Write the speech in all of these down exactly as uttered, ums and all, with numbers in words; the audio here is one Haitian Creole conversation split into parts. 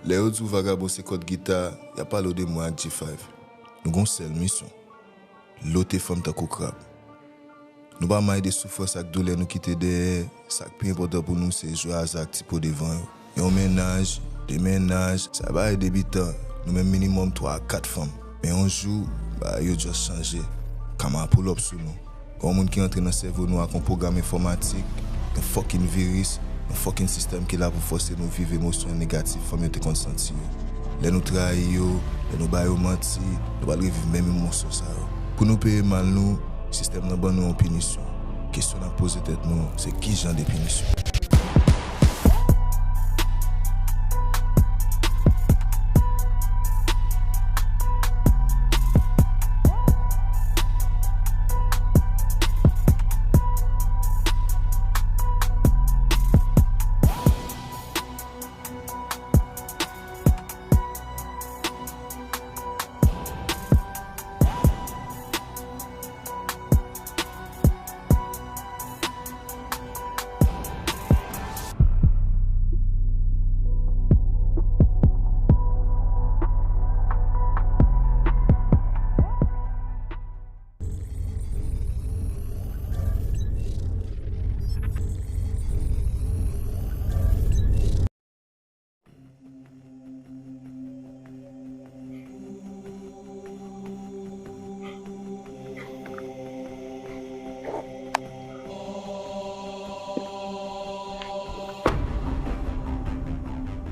Lè yo di w vagabon se kòd gita, y ap pale w de mwen ak G five. Nou gen yon sèl misyon, lote fanm tankou krab. Nou pa may de soufrans ak doulè nou kite dèyè, sa k pi enpòtan pou nou se jwe aza ak ti po devan yo. Yon mennaj, de mennaj, sa bagay debitan, nou menm minimòm twa a kat fanm. Men yon jou, bagay yo just chanje. Kama pull up sou nou. Yon moun ki rantre nan sèvo nou ak yon pwogram enfòmatik, yon fucking viris, yon fucking sistèm ki la pou fòse nou viv emosyon negatif fanm yo te konn santi yo. Lè nou trayi yo, lè nou ba yo manti, nou pral reviv menm emosyon sa yo. Pou nou peye mal nou, sistèm nan ban nou yon pinisyon. Kesyon n ap poze tèt nou, se ki jan de pinisyon?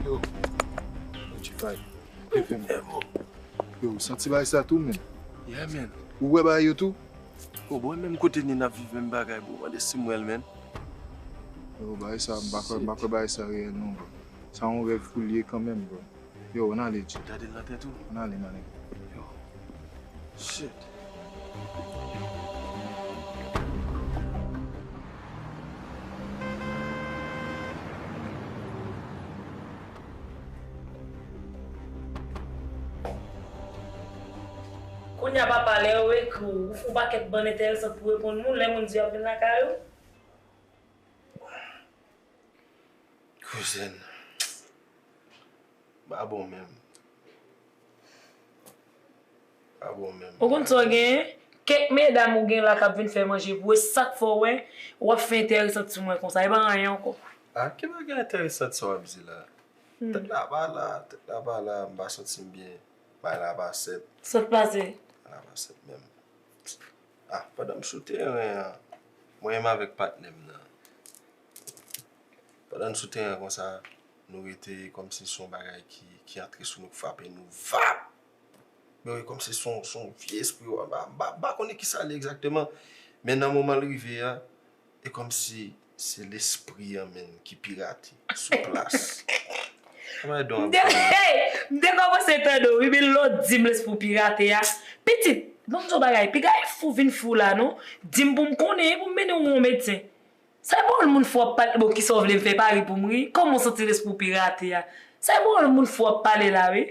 Yo, yo, G five. Yo, ou santi bagay sa tou, men? Yeah, man. Ou wè bagay yo tou? Oh, bro, menm kote ni n ap viv, menm bagay, bro. Mande si m wè l, man. Yo, bagay sa, m pa kwè, m pa kwè bagay sa reyèl, non, bro. Sa yon rèv pou l ye kanmenm, bro. Yo, ann ale, G. Gade l nan tèt ou. Ann ale, manen. Yo. Shit. Kounye a, papa, lè yo ekri w, ou fè yon pakèt bann entèresan pou reponn moun, lè moun di y ap vin lakay ou. Kouzen, pa bon menm. Pa bon menm. Ou konn sa w genyen? Kèk medam ou gen la k ap vin fè manje pou ou, e sa k fè w wè w ap fè entèresan sou mwen konsa, e pa anyen ankò. A, ki bagay entèresan sa w ap di la? Hmm. Tèt la pa la, tèt la pa la, m pa santi m byen. Bay la pa sèt. Sa k pase? Bay la pa sèt menm. Ah, pandan m sou teren an, mwen menm avèk patnè m nan. Pandan n sou teren an konsa, nou rete kòmsi se yon bagay ki, ki antre sou nou, ki frape nou, vap! Men wi, kòmsi se yon, se yon vye espri, m pa, m pa, m pa konnen ki sa l ye egzakteman. Men nan moman l rive a, e kòmsi se lespri an menm ki pirate sou plas. Sa bay don ap fè. M te kòmanse tande w, wi, men lè w di m lespri w pirate a. Pitit, ban m di w bagay, piga e fou vin fou la, non. Di m pou m konnen, pou m mennen w yon medsen. Sa e pawòl moun fou ap pale, bon, kisa w vle m fè, pari pou m ri? Kòman w santi lespri w pirate a? Sa e pawòl moun fou ap pale la, wi.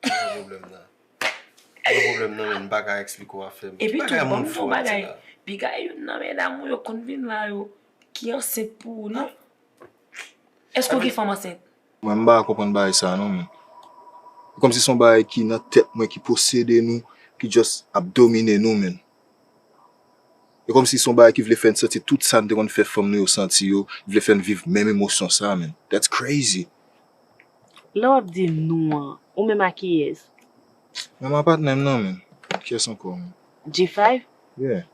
Pa gen pwoblèm nan. Pa gen pwoblèm nan, men m pa ka eksplike w afè m. Epi tou, ban m di w bagay, piga youn nan medam ou yo konn vin la yo, ki ansent pou ou, non? Èske w gen fanm ansent? Mwen, m pa ka konprann bagay sa a, non, men. E kòmsi se yon bagay ki nan tèt mwen, ki posede nou, ki just ap domine nou, men. E kòmsi se yon bagay ki vle fè n santi tout sa n te konn fè fanm nou yo santi yo, vle fè n viv menm emosyon sa a, men. That's crazy. Lè w ap di nou an, ou menm ak kiyès? Menm ak patnè m nan, men. Kiyès ankò, men? G five? Yeah.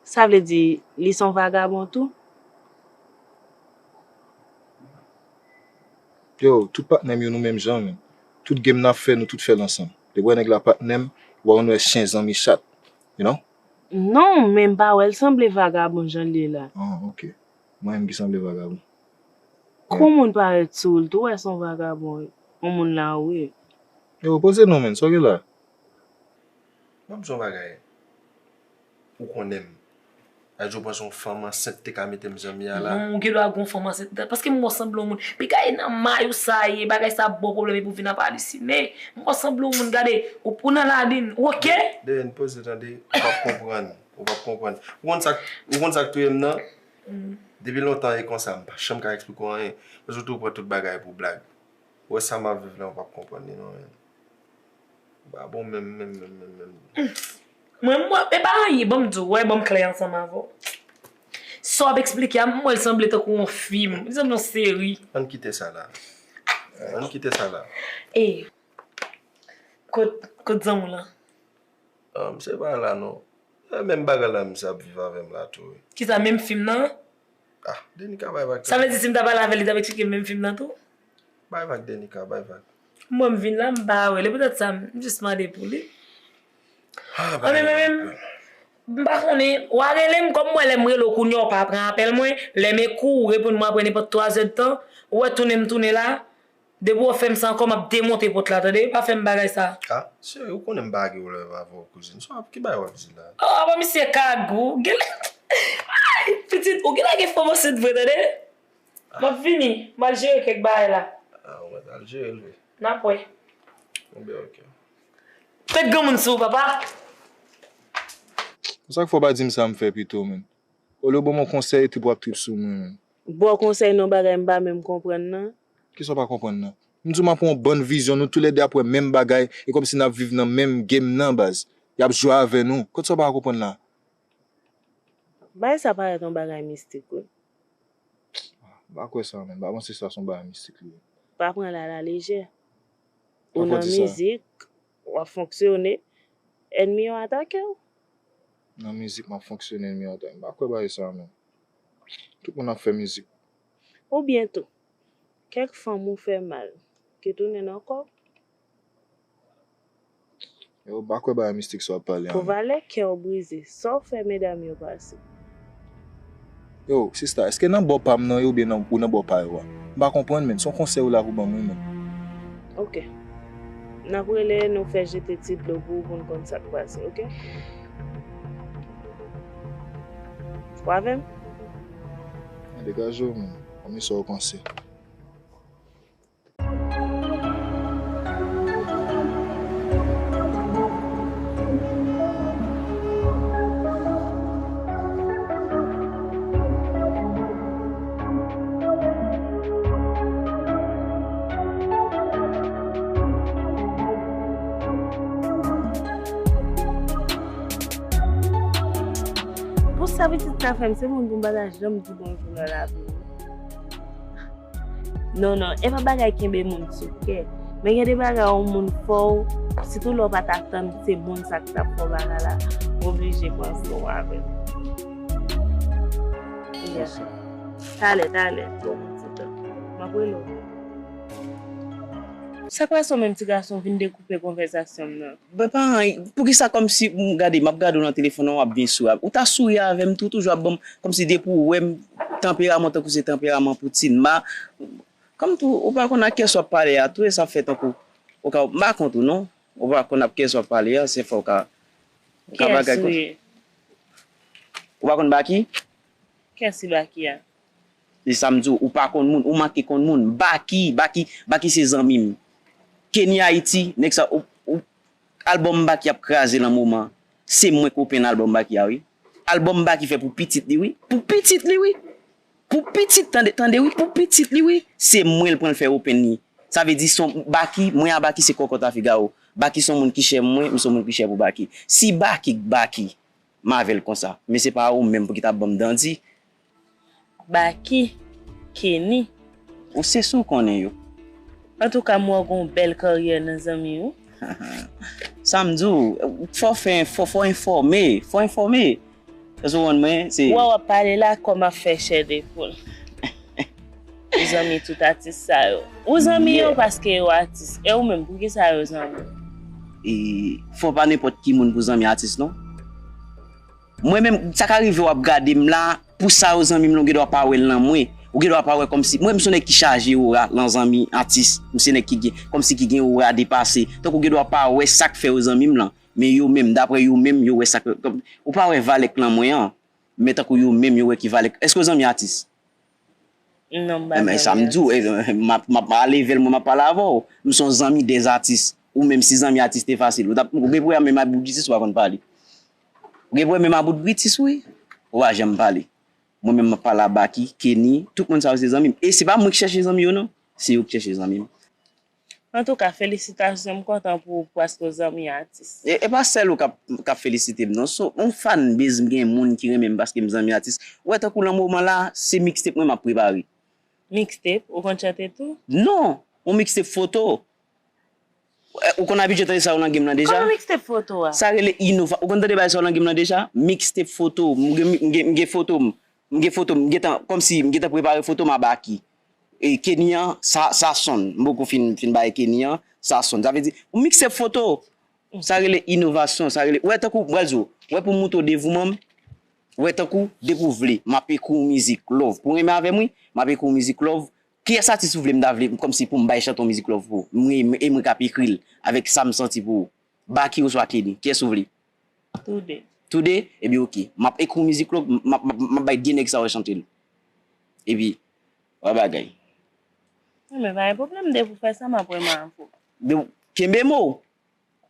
Sa vle di, li se yon vagabon tou? Yo, tout patnè m yo nou menm jan, men. Tout game n ap fè, nou tout fè l ansanm. Depi w wè nèg la patnè m, w a konn wè chen zanmi chat, you know? Non, men m pa wè l sanble vagabon jan l ye la. Ah, ok. Mwen menm ki sanble vagabon. Kou moun parèt sou ou, l tou wè se yon vagabon, yon moun lari. Yo, poze non, men, sa w gen la? Ban m di w yon bagay. Ou konnen m. Sa vle di w panse yon fanm ansent te ka mete m zanmi a la? Non, ou gen dwa gen yon fanm ansent. Paske m wè w sanble yon moun. Piga e nan may ou sa ye, bagay sa bon pwoblèm epi w vin ap alisine. M wè w sanble yon moun, gade, ou, ou nan lalin, ou oke? Dèyè n poze tande, ou p ap konprann. Ou p ap konprann. Ou konn sa k, ou konn sa k touye m nan? Depi lontan e konsa, m pa janm ka eksplike w anyen. Paske w toujou pran tout bagay pou blag. Wè sa m ap viv la, ou p ap konprann li non, men. Ba bon menm, menm, menm, menm, menm. Mwen, mwen, e pa anyen, ban m di w, wè, ban m klè ansanm avè w. Sa w ap eksplike a, m wè l sanble tankou yon fim, li sanble yon seri. Ann kite sa la. Ann kite sa la. E, kot, kot zanmi w lan? Ah, misye pa la non. E menm bagay la misye ap viv avè m la tou wi. Kisa, menm fim nan? Ah, Denica bay vag. Sa vle di si m ta pale avè l, li t ap eksplike m menm fim nan tou? Bay vag Denica, bay vag. Mwen m vin la, m pa wè l. E poutèt sa, m jis mande pou li. Ah, bay vag. Anben, men, men, m pa konnen, w a rele m, kòm m wè lè m rele w kounye a, w pa pran apèl mwen, lè m ekri w, ou reponn mwen apre nenpòt twa zè d tan, ou wè tounen m tounen la, Depi w fè m sa ankò, m ap demonte pòt la, tande? Pa fè m bagay sa. Ah, cheri, ou konnen m pa gen pwoblèm avè w, kouzin. Sa w ap, ki bagay w ap di la? Oh, apa misye kagou. Genlè, ay, pitit, ou genlè gen fanm ansent vre, tande? M ap vini, m al jere kèk bagay la. Ah, ou mèt al jere l vre. N ap wè. Bon, ben, oke. Pèt granmoun sou ou, papa. Sa k fè w pa di m sa m fè pito, menn? Olye w ban m yon konsèy, trip w ap trip sou mwen, menn. Ba w konsèy nan yon bagay m pa menm konprann nan. Kisa w pa konprann nan? M di w m ap yon bann vizyon, nou toulède ap wè menm bagay, e kòmsi n ap viv nan menm game nan, baz. Y ap jwe avè nou. Kot sa w pa konprann la? Bagay sa parèt yon bagay mistik, wi. M pa kwè sa, menn. M pa panse sa se yon bagay mistik li ye. Pa pran l alalejè. Ou nan mizik, w ap fonksyone, ènmi yo atake w. Nan mizik m ap fonksyone, ènmi yo atake m. M pa kwè bagay sa, menn. Tout moun ap fè mizik. Oubyen tou, kèk fanm ou fè mal, ki tounen nan kò w. Yo, m pa kwè bagay mistik sa w ap pale a, menn. Pou valè kè w brize, sa w fè medam yo pase? Yo, sista, èske nan bò pa m nan yo oubyen nan, ou nan bò pa yo a? M pa konprann, menn. Se yon konsèy ou la pou ban m wi, menn. Ok. N ap rele, nou fè jete ti dlo pou ou pou n konn sa k pase, ok? Ou avè m? Degaje w, menn. Ban m wè sa w panse. Pou sa pitit sa fè m, se moun pou m pa ta janm di bonjou nan lavi m. Non, non, e pa bagay kenbe moun sou kè. Men gen de bagay yon moun fè w, sitou lè w pa t atann se moun sa k t ap fè w bagay la, w oblije pran san w avè l. Talè, talè, bon, ti tan. M ap rele w. Sa k pase w menm ti gason, vin dekoupe konvèsasyon m nan? Ben pa anyen. Poukisa kòmsi m gade, m ap gade w nan telefòn nan, w ap byen souri avè m. Ou ta souri avè m tou, toujou ap ban m, kòmsi depi w wè m, tanperaman w tankou se tanperaman Poutine. Ma, kòm tou, ou pa konn ak kiyès w ap pale a tou, e sa fè tankou, ou ka, m pa kont ou non. Ou pa konn ak kiyès w ap pale a, se fè w ka, ou ka bagay kont. Ou pa konn Baky? Kiyès ki Baky a? Se sa m di w, ou pa konn moun, ou manke konn moun. Baky, Baky, Baky se zanmi m. Kenny Haiti, nèg sa, ou, ou, albòm Baky ap kraze nan moman. Se mwen k open albòm Baky a, wi. Albòm Baky fè pou pitit li, wi. Pou pitit li, wi. Pou pitit, tande, tande, wi. Pou pitit li, wi. Se mwen l pran l fè open li. Sa vle di, se yon, Baky, mwen a Baky se kòkòt a figawo. Baky se yon moun ki chè mwen, m se yon moun ki chè pou Baky. Si Baky k Baky, m avè l konsa. Men se pa ou menm pou ki t ap ban m dandi. Baky, Kenny. Ou se si w konnen yo. Antouka, m wè w gen yon bèl karyè nan zanmi w. Sa m di w, fò w fè, fò, fò w enfòme, fò w enfòme. Èske w konprann mwen? Se. Ou wè w ap pale la kòm ap fè chè de poul. Ou zanmi tout atis sa yo. Ou zanmi yo paske yo atis. E ou menm, poukisa yo zanmi w? E, fò w pa nenpòt ki moun pou zanmi atis non. Mwen menm, sa ka rive w ap gade m la, pou sa yo zanmi m lan, ou gen dwa pa wè l nan mwen. Ou gen dwa pa wè kòmsi, mwen, m se yon nèg ki chaje ora lan zanmi atis. M se nèg ki gen, kòmsi ki gen ora depase. Tankou ou gen dwa pa wè sa k fè yo zanmi m lan. Men yo menm, daprè yo menm, yo wè sa k, ou pa wè valè k lan mwen an. Men tankou yo menm, yo wè ki valè k, èske w zanmi atis? Non, m pa zanmi atis. Ebyen, sa m di w, m ap, m ap, a level mwen, m ap pale avè w. M se yon zanmi dèz atis. Ou menm, si zanmi atis te fasil, ou t ap, ou gen pwoblèm menm ak bout britis, ou pa konn pale. Ou gen pwoblèm menm ak bout britis, wi. Ou pa janm pale. Mwen menm, m ap pale a Baky, Kenny, tout moun sa yo se zanmi m. E se pa mwen ki chèche zanmi yo, non. Se yo ki chèche zanmi m. Antouka, felisitasyon, m kontan pou ou paske w zanmi atis. E, e pa sèl ou k ap, k ap felisite m, non. So, yon fanbase, m gen moun ki renmen m paske m zanmi atis. Ou wè, tankou nan moman la, se mixtape mwen m ap prepare. Mixtape? Ou konn chante tou? Non! Yon mixtape foto. Eh, ou konn abitye tande sa yo nan game nan deja? Kòman mixtape foto a? Sa rele inova-, ou konn tande bagay sa yo nan game nan deja? Mixtape foto. M gen, m gen, m gen foto m. M gen foto m. M gentan, kòmsi m gentan prepare foto m a Baky. E Kenny an, sa, sa sonn. M poko fin, fin bay Kenny an, sa sonn. Sa vle di, yon mixtape foto. Sa rele inovasyon, sa rele, ou wè tankou, m pral di w, ou wè pou m montre w devouman m, ou wè tankou, depi w vle, m ap ekri w mizik love. Pou w renmen avè m, wi, m ap ekri w mizik love. Kiyès atis ou vle m ta vle, kòmsi pou m bay chante yon mizik love pou ou? Mwen, e mwen k ap ekri l, avèk sa m santi pou ou. Baky oswa Kenny, kiyès ou vle? Toude. Toude? Ebyen, oke. M ap ekri w mizik love, m ap, m ap, m ap bay de nèg sa yo chante l. Epi, wè bagay. Non, men pa gen pwoblèm, depi w fè sa, m ap renmen avè w. De, kenbe mo!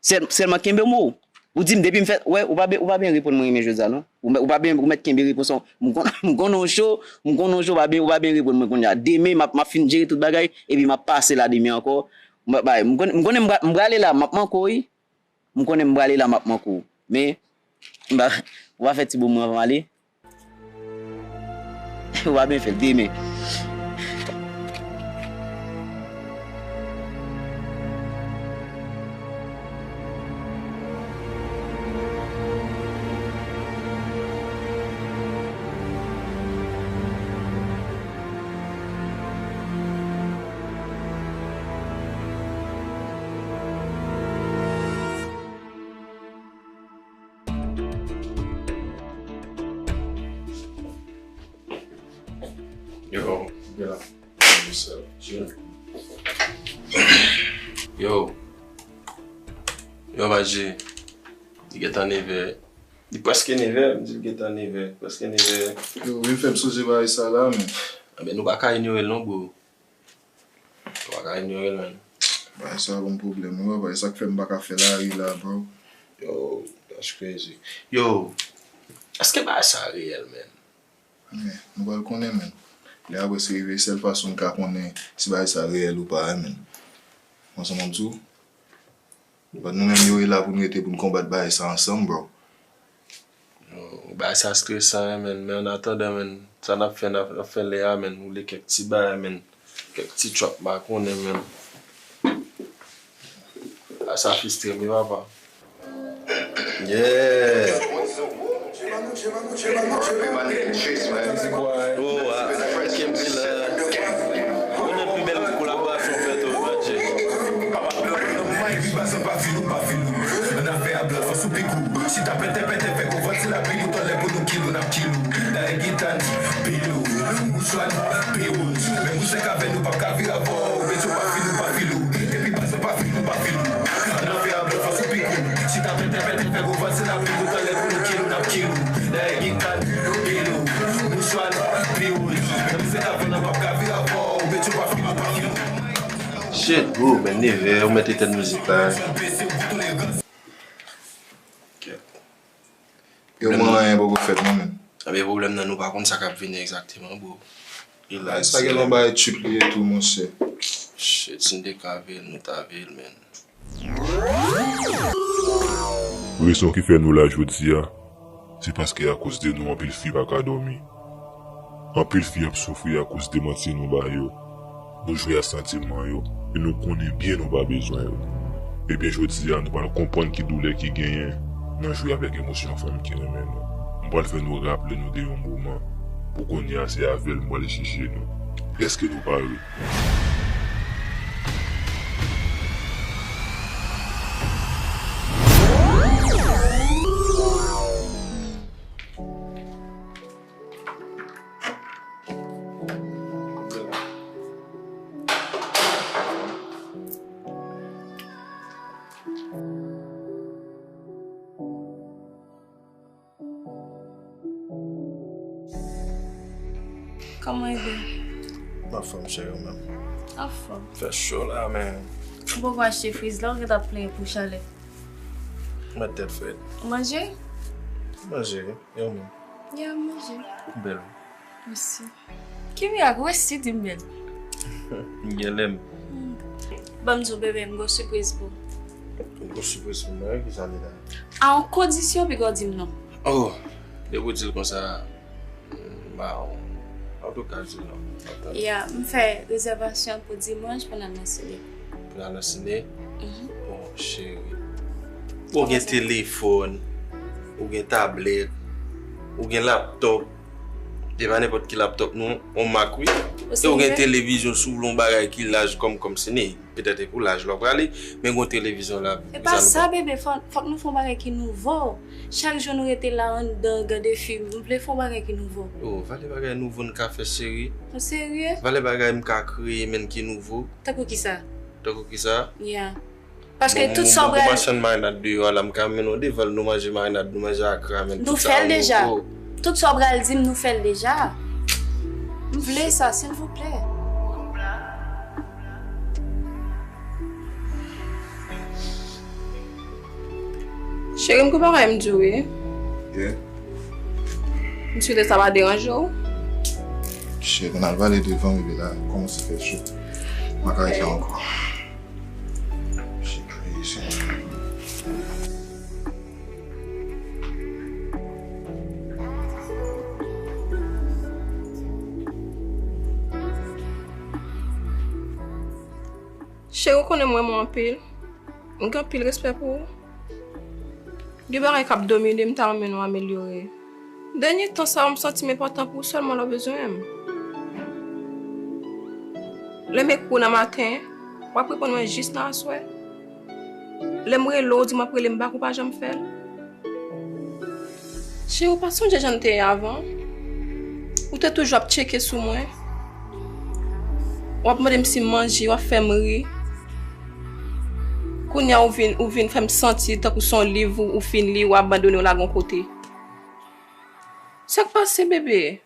Sèl-, sèlman kenbe mo. Ou di m depi m fè, wè, ou pa ben, ou pa ben reponn mwen renmen jodi a, non. Ou, ou pa ben, ou mèt kenbe repons ou. M konn, m konn ou cho, m konn ou cho, ou pa ben, ou pa ben reponn mwen kounye a. Demen, m ap, m ap fin jere tout bagay, epi m ap pase la demen ankò. M, bay, m konn, m konnen m pra-, m prale la, m ap manke w, wi. M konnen m prale la, m ap manke w. Men, m pa, ou pa fè ti bo mwen anvan m ale. Ou pa byen fè l demen. Yo, gen la. Yo. Yo, Maji. Li gentan nevè. Li prèske nevè, m di l gentan nevè. Prèske nevè. Yo, vin fè m sonje bagay sa la, men. Anben, nou pa ka inyore l non, bro. Ou pa ka inyore l, man. Bagay sa bon pwoblèm, wi, papa. E sa k fè m pa ka fè lari la, bro. Yo, that's crazy. Yo, èske bagay sa reyèl, man? Men, nou pral konnen, man. Lè a prèske rive, sèl fason n ka konnen si bagay sa reyèl ou pa, man. Ou konprann sa m ap di w? But nou menm yo, e la pou n rete pou n konbat bagay sa ansanm, bro. Yo, bagay sa stresan, wi, man. Men an atandan, man, sa n ap fè, n ap, n ap fè lè a, man. Woule kèk ti bagay, man. Kèk ti trap, m pa konnen, man. Bagay sa fristre m, wi, papa. Yeah. Oh, ah, Kim Killer. Youn nan pi bèl kolaborasyon fèt, oh, Maji. Annafè a blan fòs ou pi kou. Chita pètè pètè fè kou vanti lapli bout anlè pou nou kilou n ap kilou. Dayè gita n pilou. Mouchwa n pi wouj. Men mouche k avè nou p ap ka vire avè w. Metye w pa fil ou pa fil ou. Epi baz ou pa fil ou pa fil ou. Annafè a blan fòs ou pi kou. Chita pètè pètè fè kou vanti lapli bout anlè pou nou kilou n ap kilou. Dayè gita n pilou. Mouchwa n pi wouj. Men mouche k avè nou p ap ka vire avè w. Metye w pa fil ou pa fil ou. Shit, bro, men nevè, ou mèt etèn mizik la. Kèt. Yo, mwen, anyen poko fèt, non, men. Anben, pwoblèm nan, nou pa konn sa k ap vini egzakteman, bro. E la, sa gen lè yon bagay tchip li ye tou, monchè. Shit, si n te ka veye l, nou ta veye l, men. Rezon ki fè nou la jodi a, se paske akoz de nou anpil fi pa ka dòmi. Anpil fi ap soufri akoz de manti nou ba yo. Nou jwe ak santiman yo, e nou konnen byen nou pa bezwen yo. Ebyen, jodi a, nou pral konprann ki doulè ki genyen nan jwe avèk emosyon fanm ki renmen nou. M pral fè nou raple nou de yon moman, pou kounye a, se avè l m pral jije nou. Èske nou pare? Kòman w ye? M anfòm, cheri, ou menm? Anfòm. Fè cho la, men. Ou poko achte friz la, ou gentan ap plenyen pou chalè. Mèt tèt frèt. Ou manje? Manje, e ou menm? Ya, m manje. Ou bèl. Mèsi. Ki mirak, ou resi di m bèl? M gen lè m. Hmm. Ban m di w, bebe, m gon sipriz pou ou. Ou gon sipriz pou mwen, wi, kisa li la? A yon kondisyon, piga w di m non. Oh, depi w di l konsa, m ba w. Antouka, di l non. Antann. Ya, m fè rezèvasyon pou dimanch pou n al nan sine. Pou n al nan sine? Mhm. Oh, cheri. Ou gen telefòn, ou gen tablèt, ou gen laptòp. E pa nenpòt ki laptòp non, on Mac wi. E ou gen televizyon, si w vle yon bagay ki laj kòm, kòm sine, petèt e pou laj la w prale, men gon televizyon la. E pa sa, bebe, fò, fòk nou fè yon bagay ki nouvo. Chak jou nou rete la anndan gade fim, m vle fè yon bagay ki nouvo. Oh, valè bagay nouvo n ka fè, cheri. Ou serye? Valè bagay m ka kreye, menn, ki nouvo. Tankou kisa? Tankou kisa? Ya. Paske tout sa w pral. Bon, bon, bon, machann marinad deyò a la, m ka mennen w devan l, nou manje marinad, nou manje akra, menn, tout sa. Nou fè l deja. Tout sa w pral di m, nou fè l deja. M vle sa, silvouplè. Cheri, m gon bagay m di w, wi. Yeah. M swete sa pa deranje w. Shit, ann al pale devan, bebe, la kòmanse fè cho. M pa ka rete ankò. Shit crazy. Cheri, ou konnen m renmen w anpil. M gen anpil respè pou ou. Gen bagay k ap domine m, m ta renmen nou amelyore. Dènye tan sa yo, m santi m enpòtan pou ou sèlman lè w bezwen m. Lè m ekri w nan maten, w ap reponn mwen jis nan aswè. Lè m rele w, w di m w ap rele m bak, ou pa janm fè l. Cheri, ou pa sonje jan n te ye avan? Ou te toujou ap tcheke sou mwen. W ap mande m si m manje, w ap fè m ri. Kounye a ou vin, ou vin fè m santi tankou se yon liv ou, ou fin li, ou abandone, ou lage yon kote. Sa k pase, bebe?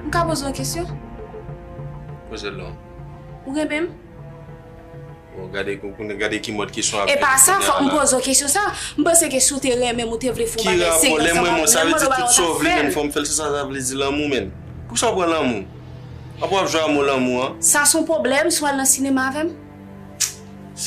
M ka poze w yon kesyon? Poze l non. Ou renmen m? Bon, gade, kou-, kou-, gade ki mòd kesyon ap vin kounye a la. E pa sa, fòk m poze w kesyon sa. M panse ke si w te renmen m, ou te vle fè yon bagay serye ansanm avè m, lè m mande w bagay w t ap fè l. Ki rapò? Lè m renmen w, sa vle di tout sa w vle di lanmou, menn. Poukisa w pran lanmou? Anpil w ap jwe a mo lanmou an. Sa se yon pwoblèm si w al nan sinema avè m?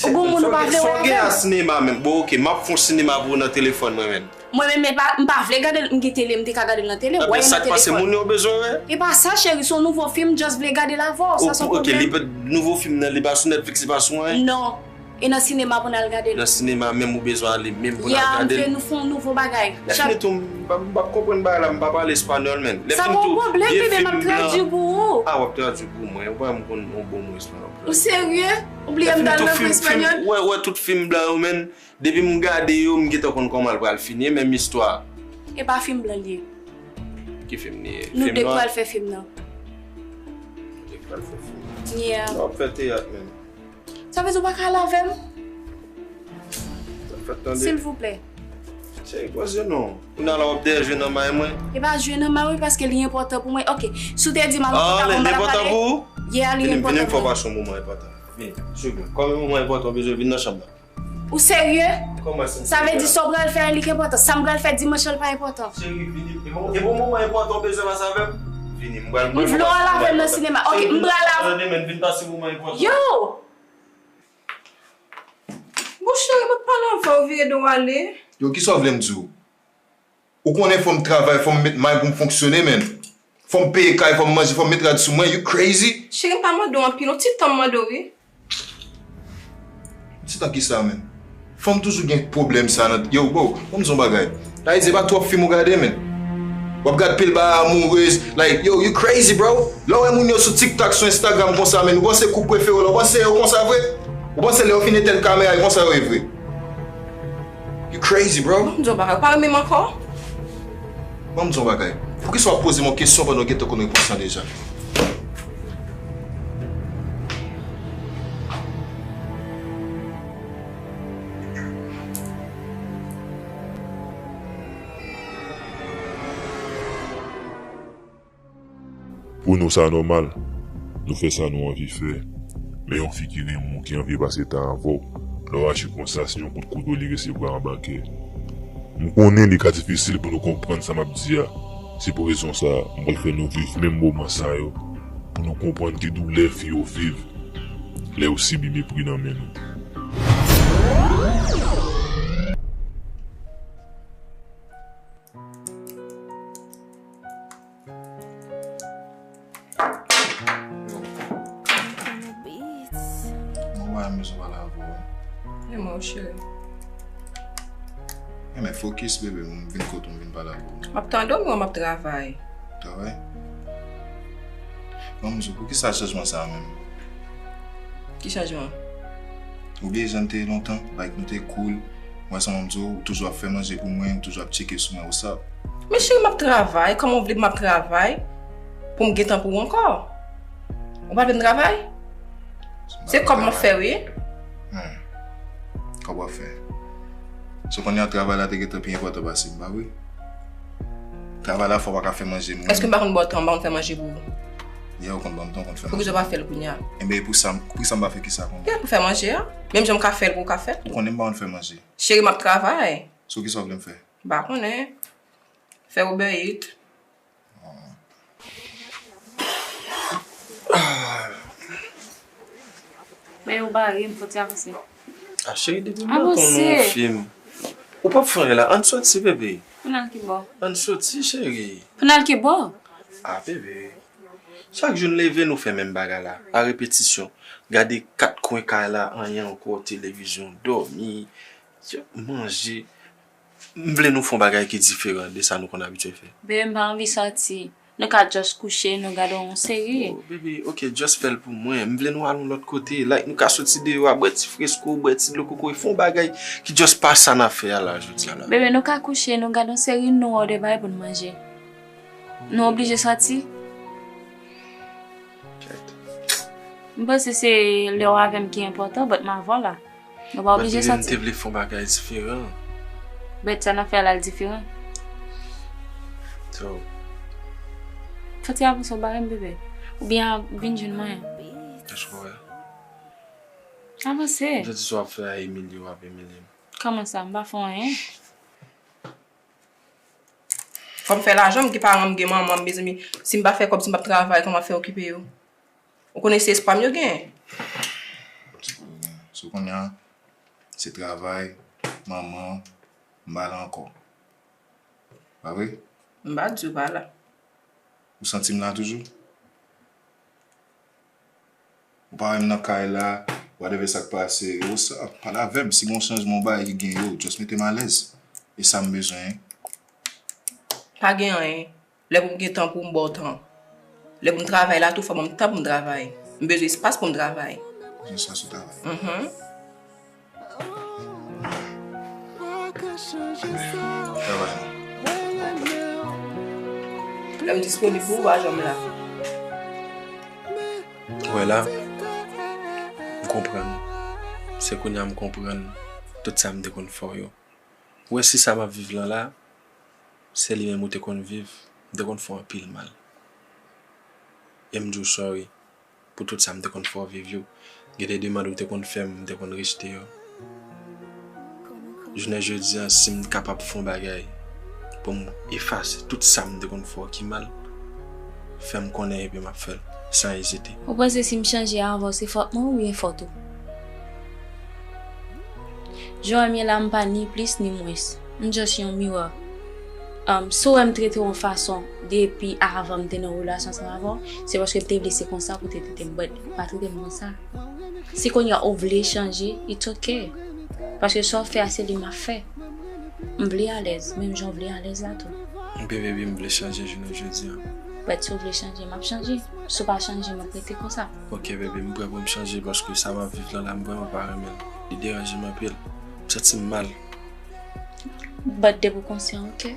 Ou gon moun ou pa vle wè avè m? Sa w gen a sinema menm? Bon, oke, m ap fè yon sinema pou ou nan telefòn mwen menm. Mwen menm, m pa, m pa vle gade l, m gen tele, m te ka gade l nan tele, w wè nan telefòn. Ebyen, sa k pase, moun yo bezwen wè? E pa sa, cheri, se yon nouvo fim, m just vle gade l avè w, sa se yon pwoblèm. Oke, li pa, nouvo fim nan, li pa sou Netflix, li pa sou anyen? Non. E nan sinema pou n al gade l. Nan sinema menm ou bezwen ale menm pou n al gade l? Ya, m vle nou fè yon nouvo bagay. Lè fini tou, m pa, m p ap konprann bagay la, m pa pale espanyòl, menn. Lè fini tou, vye fim nan. Sa pa yon pwoblèm, bebe, m ap tradui pou ou. A, w ap tradui pou mwen. Ou pa wè m konn yon bon mo espanyòl. Ou serye? Ou bliye m t al nan kou espanyòl? Wè, wè tout fim blan yo, menn. Depi m gade yo, m gentan konn kòman l pral fini, e menm istwa. E pa fim blan li ye. Ki fim li ye? Nou de k pral fè fim nan. Nou de k pral fè fim nan. Yeah. N ap fè teyat, menn. Sa vle di w pa ka al avè m? Sa fèt tande. Silvouplè. Cheri, pran je non. Ou nan la w ap dèyè je nan may mwen. E pa je nan may wi, paske li enpòtan pou mwen. Oke, si w te di m al nan kaka pou m pa t ap pale. Ah, li enpòtan pou ou? Yeah, li enpòtan pou mwen. Vini, vini m fè w pase yon moman enpòtan. Vini, swiv mwen. Kòm yon moman enpòtan w bezwen, vin nan chanm nan. Ou serye? Sa vle di sa w pral fè a li ki enpòtan. Sa m pral fè dimanch lan li pa enpòtan. Cheri, vini. E bon, e bon moman enpòtan w bezwen pase avè m? Vini, m pral, m pral fè w pase moman enpòtan. M vle w al avè m nan sinema. Oke, m pral avè m. Tande, menn, vin pase moman enpòtan. Yo! Bon, cheri, m ap pale avè w, vire do w ale. Yo, kisa w vle m di w? Ou konnen fò m travay, fò m met may pou m fonksyone, menn. Fò m peye kay, fò m manje, fò m met rad sou mwen. You crazy? Cheri, m pa mande w anpil, yon ti tan m mande w, wi. Ti tan kisa, menn? Fanm toujou gen pwoblèm sa nan, yo, bro, ban m di w yon bagay. Sa vle di, se pa twòp fim ou gade, menn. W ap gad pil bagay amourez, like, yo, you crazy, bro. Lè w wè moun yo sou TikTok, sou Instagram konsa, menn, ou panse koup prefere w la, ou panse yo konsa vre? Ou panse lè yo fin etenn kamera, e konsa yo ye vre? You crazy, bro. Ban m di w yon bagay, ou pa renmen m ankò? Ban m di w yon bagay. Poukisa w ap poze m yon kesyon pandan w gentan konn repons lan deja? Pou nou, sa nòmal. Nou fè sa nou anvi fè. Yon fi ki renmen w, ki anvi pase tan avè w, lè w aji konsa, se yon kout kouto li resevwa anba kè. M konnen li ka difisil pou nou konprann sa m ap di a. Se pou rezon sa a, m pral fè nou viv menm moman sa yo, pou nou konprann ki doulè fi yo viv lè yo sibi mepri nan men nou. Mwen pa renmen sou pale avè w. E mwen, cheri. Enben, fokis, bebe, m vin kote w, m vin pale avè w. M ap tande w, men m ap travay. Travay? Bon, m di w, poukisa chanjman sa a menm? Ki chanjman? Ou bliye jan n te ye lontan, like, nou te cool. Mwen sanm di w, ou toujou ap fè manje pou mwen, ou toujou ap tcheke sou mwen, what's up? Men cheri, m ap travay, kòman w vle m ap travay pou m gen tan pou ou ankò? Ou pa vle m travay? Se kòb m ap fè, wi. Hmm. Kòb w ap fè. So kounye a travay la te gentan pi enpòtan pase m, pa vre? Travay la fè w pa ka fè manje mwen. Èske m pa konn ba w tan, m pa konn fè manje pou ou? Yè ou konn ban m tan, ou konn fè manje. Poukisa w pa fè l kounye a? Enben, e pou sa, poukisa m pa fè kisa kounye a? Pou fè manje a. Menm jan m ka fè l pou ou ka fè l. Ou konnen m pa konn fè manje. Cheri, m ap travay. So kisa w vle m fè? M pa konnen. Fè Uber Eats. Men ou bare m, fò ti avanse. A cheri, depi m nan ton nou fim. Ou p ap fè anyen la, ann soti, bebe. Pou n al ki bò? Ann soti, cheri. Pou n al ki bò? A, bebe. Chak jou n leve, nou fè menm bagay la. A repetisyon. Gade kat kwen kay la, anyen ankò, televizyon, dòmi, manje. M vle nou fè yon bagay ki diferan de sa nou konn abitye fè. Bebe, m pa anvi sòti. Nou ka just kouche, nou gade yon seri. Oh, bebe, ok, just fè l pou mwen. M vle nou al yon lòt kote. Like, nou ka soti deyò a, bwè ti fresko, bwè ti dlo kokoye, fè yon bagay ki just pa sa n ap fè a la, jodi a la. Bebe, nou ka kouche, nou gade yon seri, nou wè de bagay pou n manje. Nou oblije sòti. Kèt. M panse se lè w avè m ki enpòtan, but m avè w la. Nou pa oblije sòti. But baby, m te vle fè yon bagay diferan. But sa n ap fè a la l diferan. So. Fò ti avanse w bare m, bebe. Oubyen vin jwenn mwen. Èske w wè? Avanse. M santi sa w ap fè a imilye w ap imilye m. Kòman sa? M pa fè w anyen. Fò m fè lajan, m gen paran, m gen manman, mezanmi. Si m pa fè kòb, si m p ap travay, kòman m ap fè okipe yo? Ou konnen se espwa m yo gen. Se konnen an, se travay, manman, m pa la ankò. Pa vre? M pa di w pa la. Ou santi m la toujou? Ou pa wè m nan kay la, whatever sa k pase, yo sa, pale avè m. Si gen yon chanjman, yon bagay ki gen, yo, just mete m alèz. E sa m bezwen. Pa gen anyen. Lè pou m gen tan pou m ba w tan. Lè pou m travay la tou, fò ban m tan pou m travay. M bezwen espas pou m travay. Bezwen espas pou travay. Mhm. Travay. Lè m disponib pou ou, pa janm la. Ou wè la, m konprann. Se kounye a m konprann tout sa m te konn fè w yo. Ou wè si sa m ap viv lan la, se li menm ou te konn viv, m te konn fè w anpil mal. E m di w sorry pou tout sa m te konn fè w viv yo. Gen de demann ou te konn fè m, m te konn rejte yo. Jounen jodi a, si m kapab fè yon bagay pou m efase tout sa m te konn fè w ki mal, fè m konnen epi m ap fè l san ezite. Ou panse si m chanje avè w, se fòt mwen oubyen fòt ou? Jan w wè m ye la, m pa ni plis ni mwens. M just yon miwa. Um, si w wè m trete w yon fason depi avan m te nan relasyon ansanm avè w, se paske m te vle se konsa pou w te trete m. But, ou pa trete m konsa. Si kounye a ou vle chanje, it's ok. Paske sa w fè a, se li m ap fè. M vle alèz, menm jan w vle alèz la tou. Ebyen, baby, m vle chanje jounen jodi a. But si w vle chanje, m ap chanje. Si w pa chanje, m ap rete konsa. Ok, baby, m prè pou m chanje paske sa m ap viv lan la, m vrèman pa renmen l. Li deranje m anpil. M santi m mal. But depi w konsyan, ok?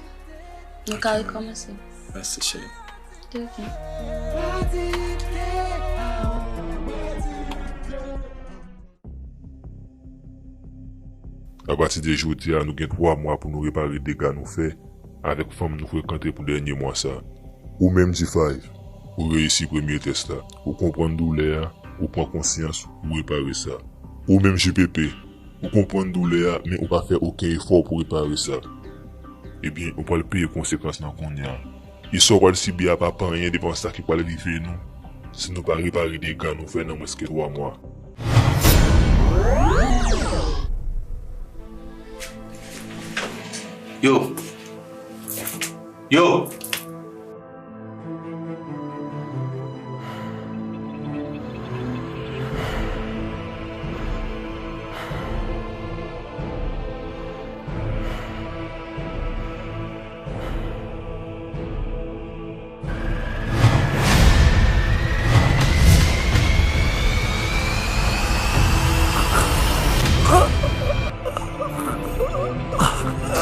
Nou ka rekòmanse. Mèsi, cheri. De rien. Apati de jodi a, nou gen twa mwa pou nou repare dega nou fè avèk fanm nou frekante pou dènye mwa sa. Ou menm, G five, ou reyisi premye tès la. Ou konprann doulè a, Ou pran konsyans, ou repare sa. Ou menm J P P, ou konprann doulè a, men ou pa fè okenn efò pou repare sa. Ebyen, ou pral peye konsekans lan kounye a. E sa w pral sibi a pa pa anyen devan sa ki pral rive nou, si nou pa repare dega nou fè nan mwens ke twa mwa. Yo. Yo.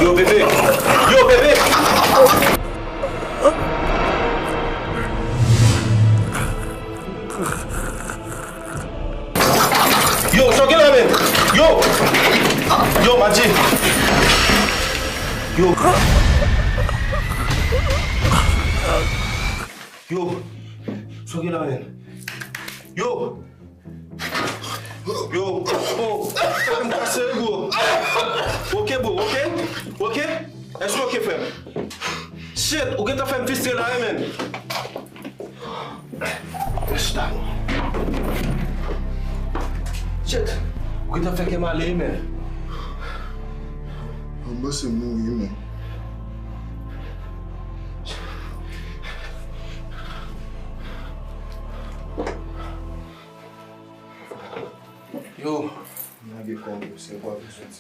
Yo, bebe! Yo, bebe! Yo, sa w gen la menm? Yo! Yo, Madji! Yo! Yo! Sa w gen la menm? Yo! Yo! Oh! Sa fè m kase wi, bro! Ok, bro, ok? Ok? Èske w ok, frè m? Shit! Ou gentan fè m fristre la wi, menn! Esta. Shit! Ou gentan fè kè m ale, men. Mwen panse m mouri, men. Yo. Lage kò w, se kwa pou soti.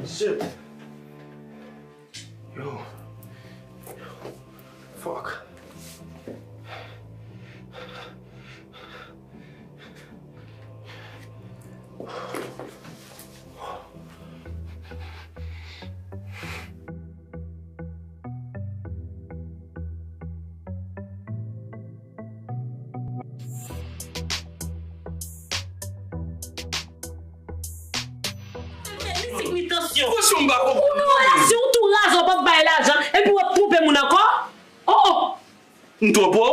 Shit. Yo. Fuck. Mistik ni tansyon. Franchman, m pa konprann. Ou nan relasyon, ou tou razè, w p ap bay lajan, epi w ap twonpe moun ankò? Oh, oh. M twonpe w?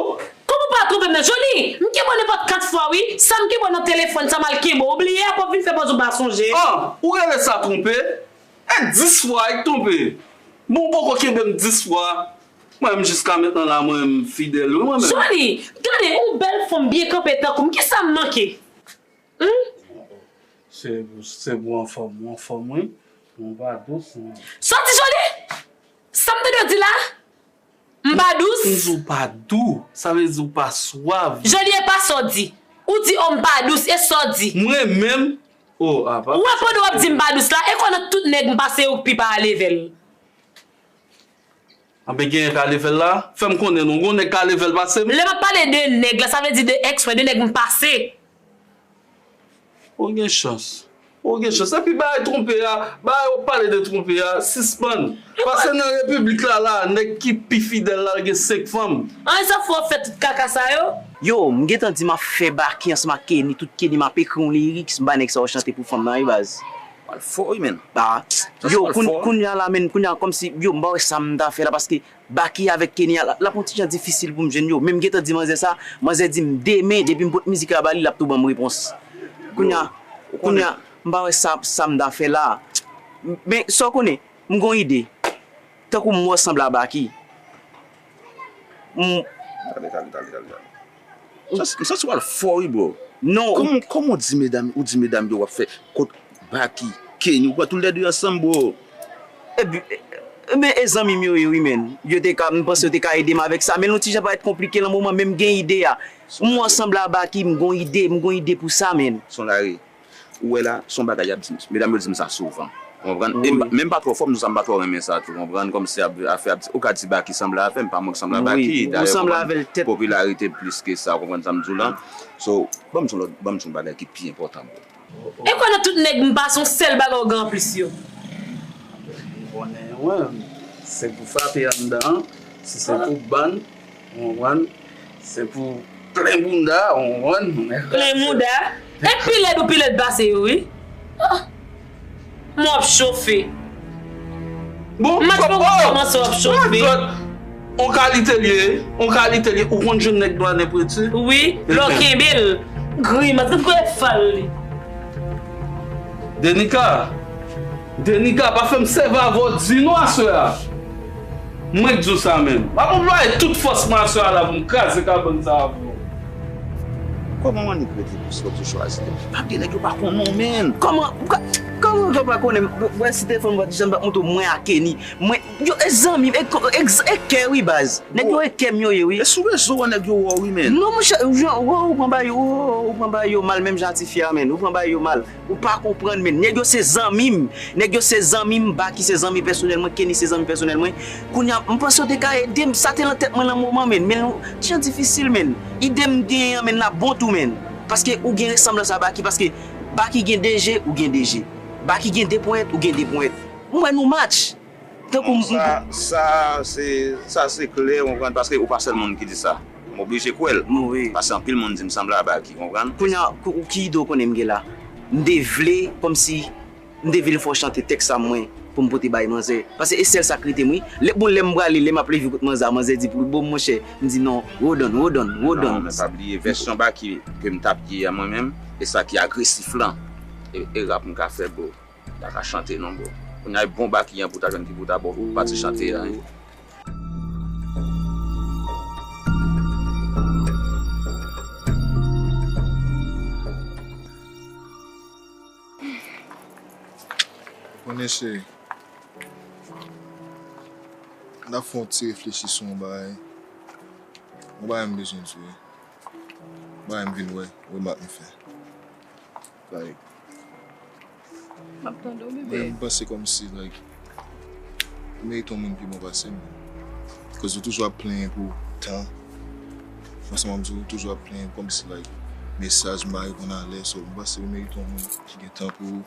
Kòman w pa twonpe m nan? Joly, m gen bon nenpòt kat fwa, wi. Sa m gen bon nan telefòn, sa m al kenbe w. Ou bliye, apre w vin fè pòz ou pa sonje. Ah, ou rele sa twonpe? E dis fwa, e twonpe. Bon, ou poko kenbe m dis fwa. Mwen menm jiska mentnan la, mwen menm fidèl, wi, mwen menm. Joly, gade, yon bèl fanm byen kanpe tankou m, kisa m manke? Humm? Se, se pou anfòm, ou anfòm, wi. Ou pa dous, non. Sa w di, Joly? Sa m tande w di la? M pa dous? M di w pa dou, sa vle di w pa swav. Joly, e pa sa w di. Ou di, oh, m pa dous, e sa w di. Mwen menm, oh, apa. Ou wè pandan w ap di m pa dous la, e kwè nan tout nèg m pase yo k pi pa level. Anben genyen ka level la, fè m konnen non, gon nèg ka level pase m. Lè m ap pale de nèg la, sa vle di de ex mwen, de nèg m pase. Ou gen chans. Ou gen chans. Epi bagay twonpe a, bagay w ap pale de twonpe a, sispann. Paske nan repiblik la la, nèg ki pi fidèl la, l gen senk fanm. An, e sa fè w fè tout kaka sa yo? Yo, m gentan di m ap fè Baky ansanm ak Kenny, tout Kenny m ap ekri yon lyrics, m ba nèg sa yo chante pou fanm nan wi baz. Pral fò wi menn. Ah, yo, kounye a la menn, kounye a kòmsi, yo, m pa wè sa m ta fè la paske Baky avèk Kenny a, l ap yon ti jan difisil pou m jwenn yo. Men m gentan di manzè sa, manzè di m demen, depi m pote mizik la ba li, l ap tou ban m repons. Kounye a, kounye a, m pa wè sa, sa m ta fè la. Men, sa w konnen, m gon ide. Tankou m wè w sanble a Baky. M... Tande, tande, tande, tande, tande. M santi, m santi w al fò wi, bro. Non. Kòman, kòman w di medam, ou di medam yo w ap fè kot Baky, Kenny, ou pran toulède ansanm, bro? Epi, men e zanmi m yo ye wi, menn. Yo te ka, m panse yo te ka ede m avèk sa, men l yon ti jan parèt konplike nan moman, men m gen ide a. M wè w sanble a Baky, m gon ide, m gon ide pou sa, menn. Son lari. Ou wè la, se yon bagay y ap di m. Medam yo di m sa souvan. Ou konprann? E m pa, men m pa twò fò, m di w sa, m pa twò renmen sa tou, ou konprann? Kòmsi ap, afè ap di, ou ka di Baky sanble avè m, pa mwen k sanble a Baky. Dayè, ou konprann, popilarite plis ke sa, ou konprann sa m di w la? So, ban m di yon lòt, ban m di yon bagay ki pi enpòtan, bro. E kwè nan tout nèg m pase, yon sèl bagay ou gen anplis yo? Ou konnen, wi, se pou frape anndan an, si se pou ban, ou konprann? Se pou plen bounda, ou konprann? Plen bounda? E pi lèd ou pi lèd pase yo, wi. Ah! M w ap chofe. Bon, match poko kòmanse w ap chofe. On kalite l ye, on kalite l ye. Ou konn jwenn nèg dwa nèpreti? Wi, lè w kenbe l. Grimas, gad kòman e fal li. Denika, Denika, pa fè m sèvi avè w di non aswè a. Mwen k di w sa menm. M ap anplwaye tout fòs mwen aswè a la pou m kraze kabann sa avè w. Kòman w annik rete pou sa w te chwazi? Pa gen nèg yo pa konnen w, menn. Kòman, kòman yo pa konnen m? Wè si telefòn mwen pa t janm pa t montre w mwen ak Kenny. Mwen, yo, e zanmi m, e, e, e kè wi baz. Nèg yo e kè m yo ye wi. E sou rezo an nèg yo wè w wi, menn. Non, monchè, jan, wè, ou pran bagay yo, ou pran bagay yo mal, menm jan a tifi a, menn. Ou pran bagay yo mal. Ou pa konprann, menn. Nèg yo se zanmi m. Nèg yo se zanmi m, Baky se zanmi pèsonèl mwen, Kenny se zanmi pèsonèl mwen. Kounye a, m panse yo te ka ede m, sa te nan tèt mwen nan moman, menn. Men, jan difisil, menn. Ide m genyen an, menn, l ap bon tou, menn. Paske ou gen resanblans a Baky, paske Baky gen de je, ou gen de je. Baky gen de ponyèt, ou gen de ponyèt. M wè nou match. Tankou m, m, sa, sa se, sa se klè, ou konprann, paske ou pa sèl moun ki di sa. M oblije kwè l. Wi. Paske anpil moun di m sanble a Baky, ou konprann? Kounye a, kou-, ki ide w konnen m gen la? M te vle, kòmsi, m te vin fè w chante tèks sa mwen, pou m pote bay manzè. Paske e sèl sa k rete m, wi. Lè, bon, lè m prale, lè m ap leve kot manzè a, manzè di pou l bo m, monchè. M di non, hold on, hold on, hold on. Non, men pa bliye, vèsyon Baky ke m t ap ye a mwen menm, e sa ki agresif lan. E, e rap m ka fè, bro. Pa ka chante non, bro. Kounye a e bon Baky an pou ta jwenn ki pou ta ba w pati chante a, hein. Ou konnen, cheri, n ap fè yon ti reflechi sou yon bagay. Yon bagay m bezwen di w. Bagay m vin wè, remak m fè. Like, m ap tande w, bebe. Mwen, m panse kòmsi, like, ou merite yon moun pi bon pase m. Cause ou toujou ap plenyen pou tan. Mwen, sa m ap di w, ou toujou ap plenyen kòmsi, like, mesaj m pa reponn alè. So, m panse ou merite yon moun ki gen tan pou ou.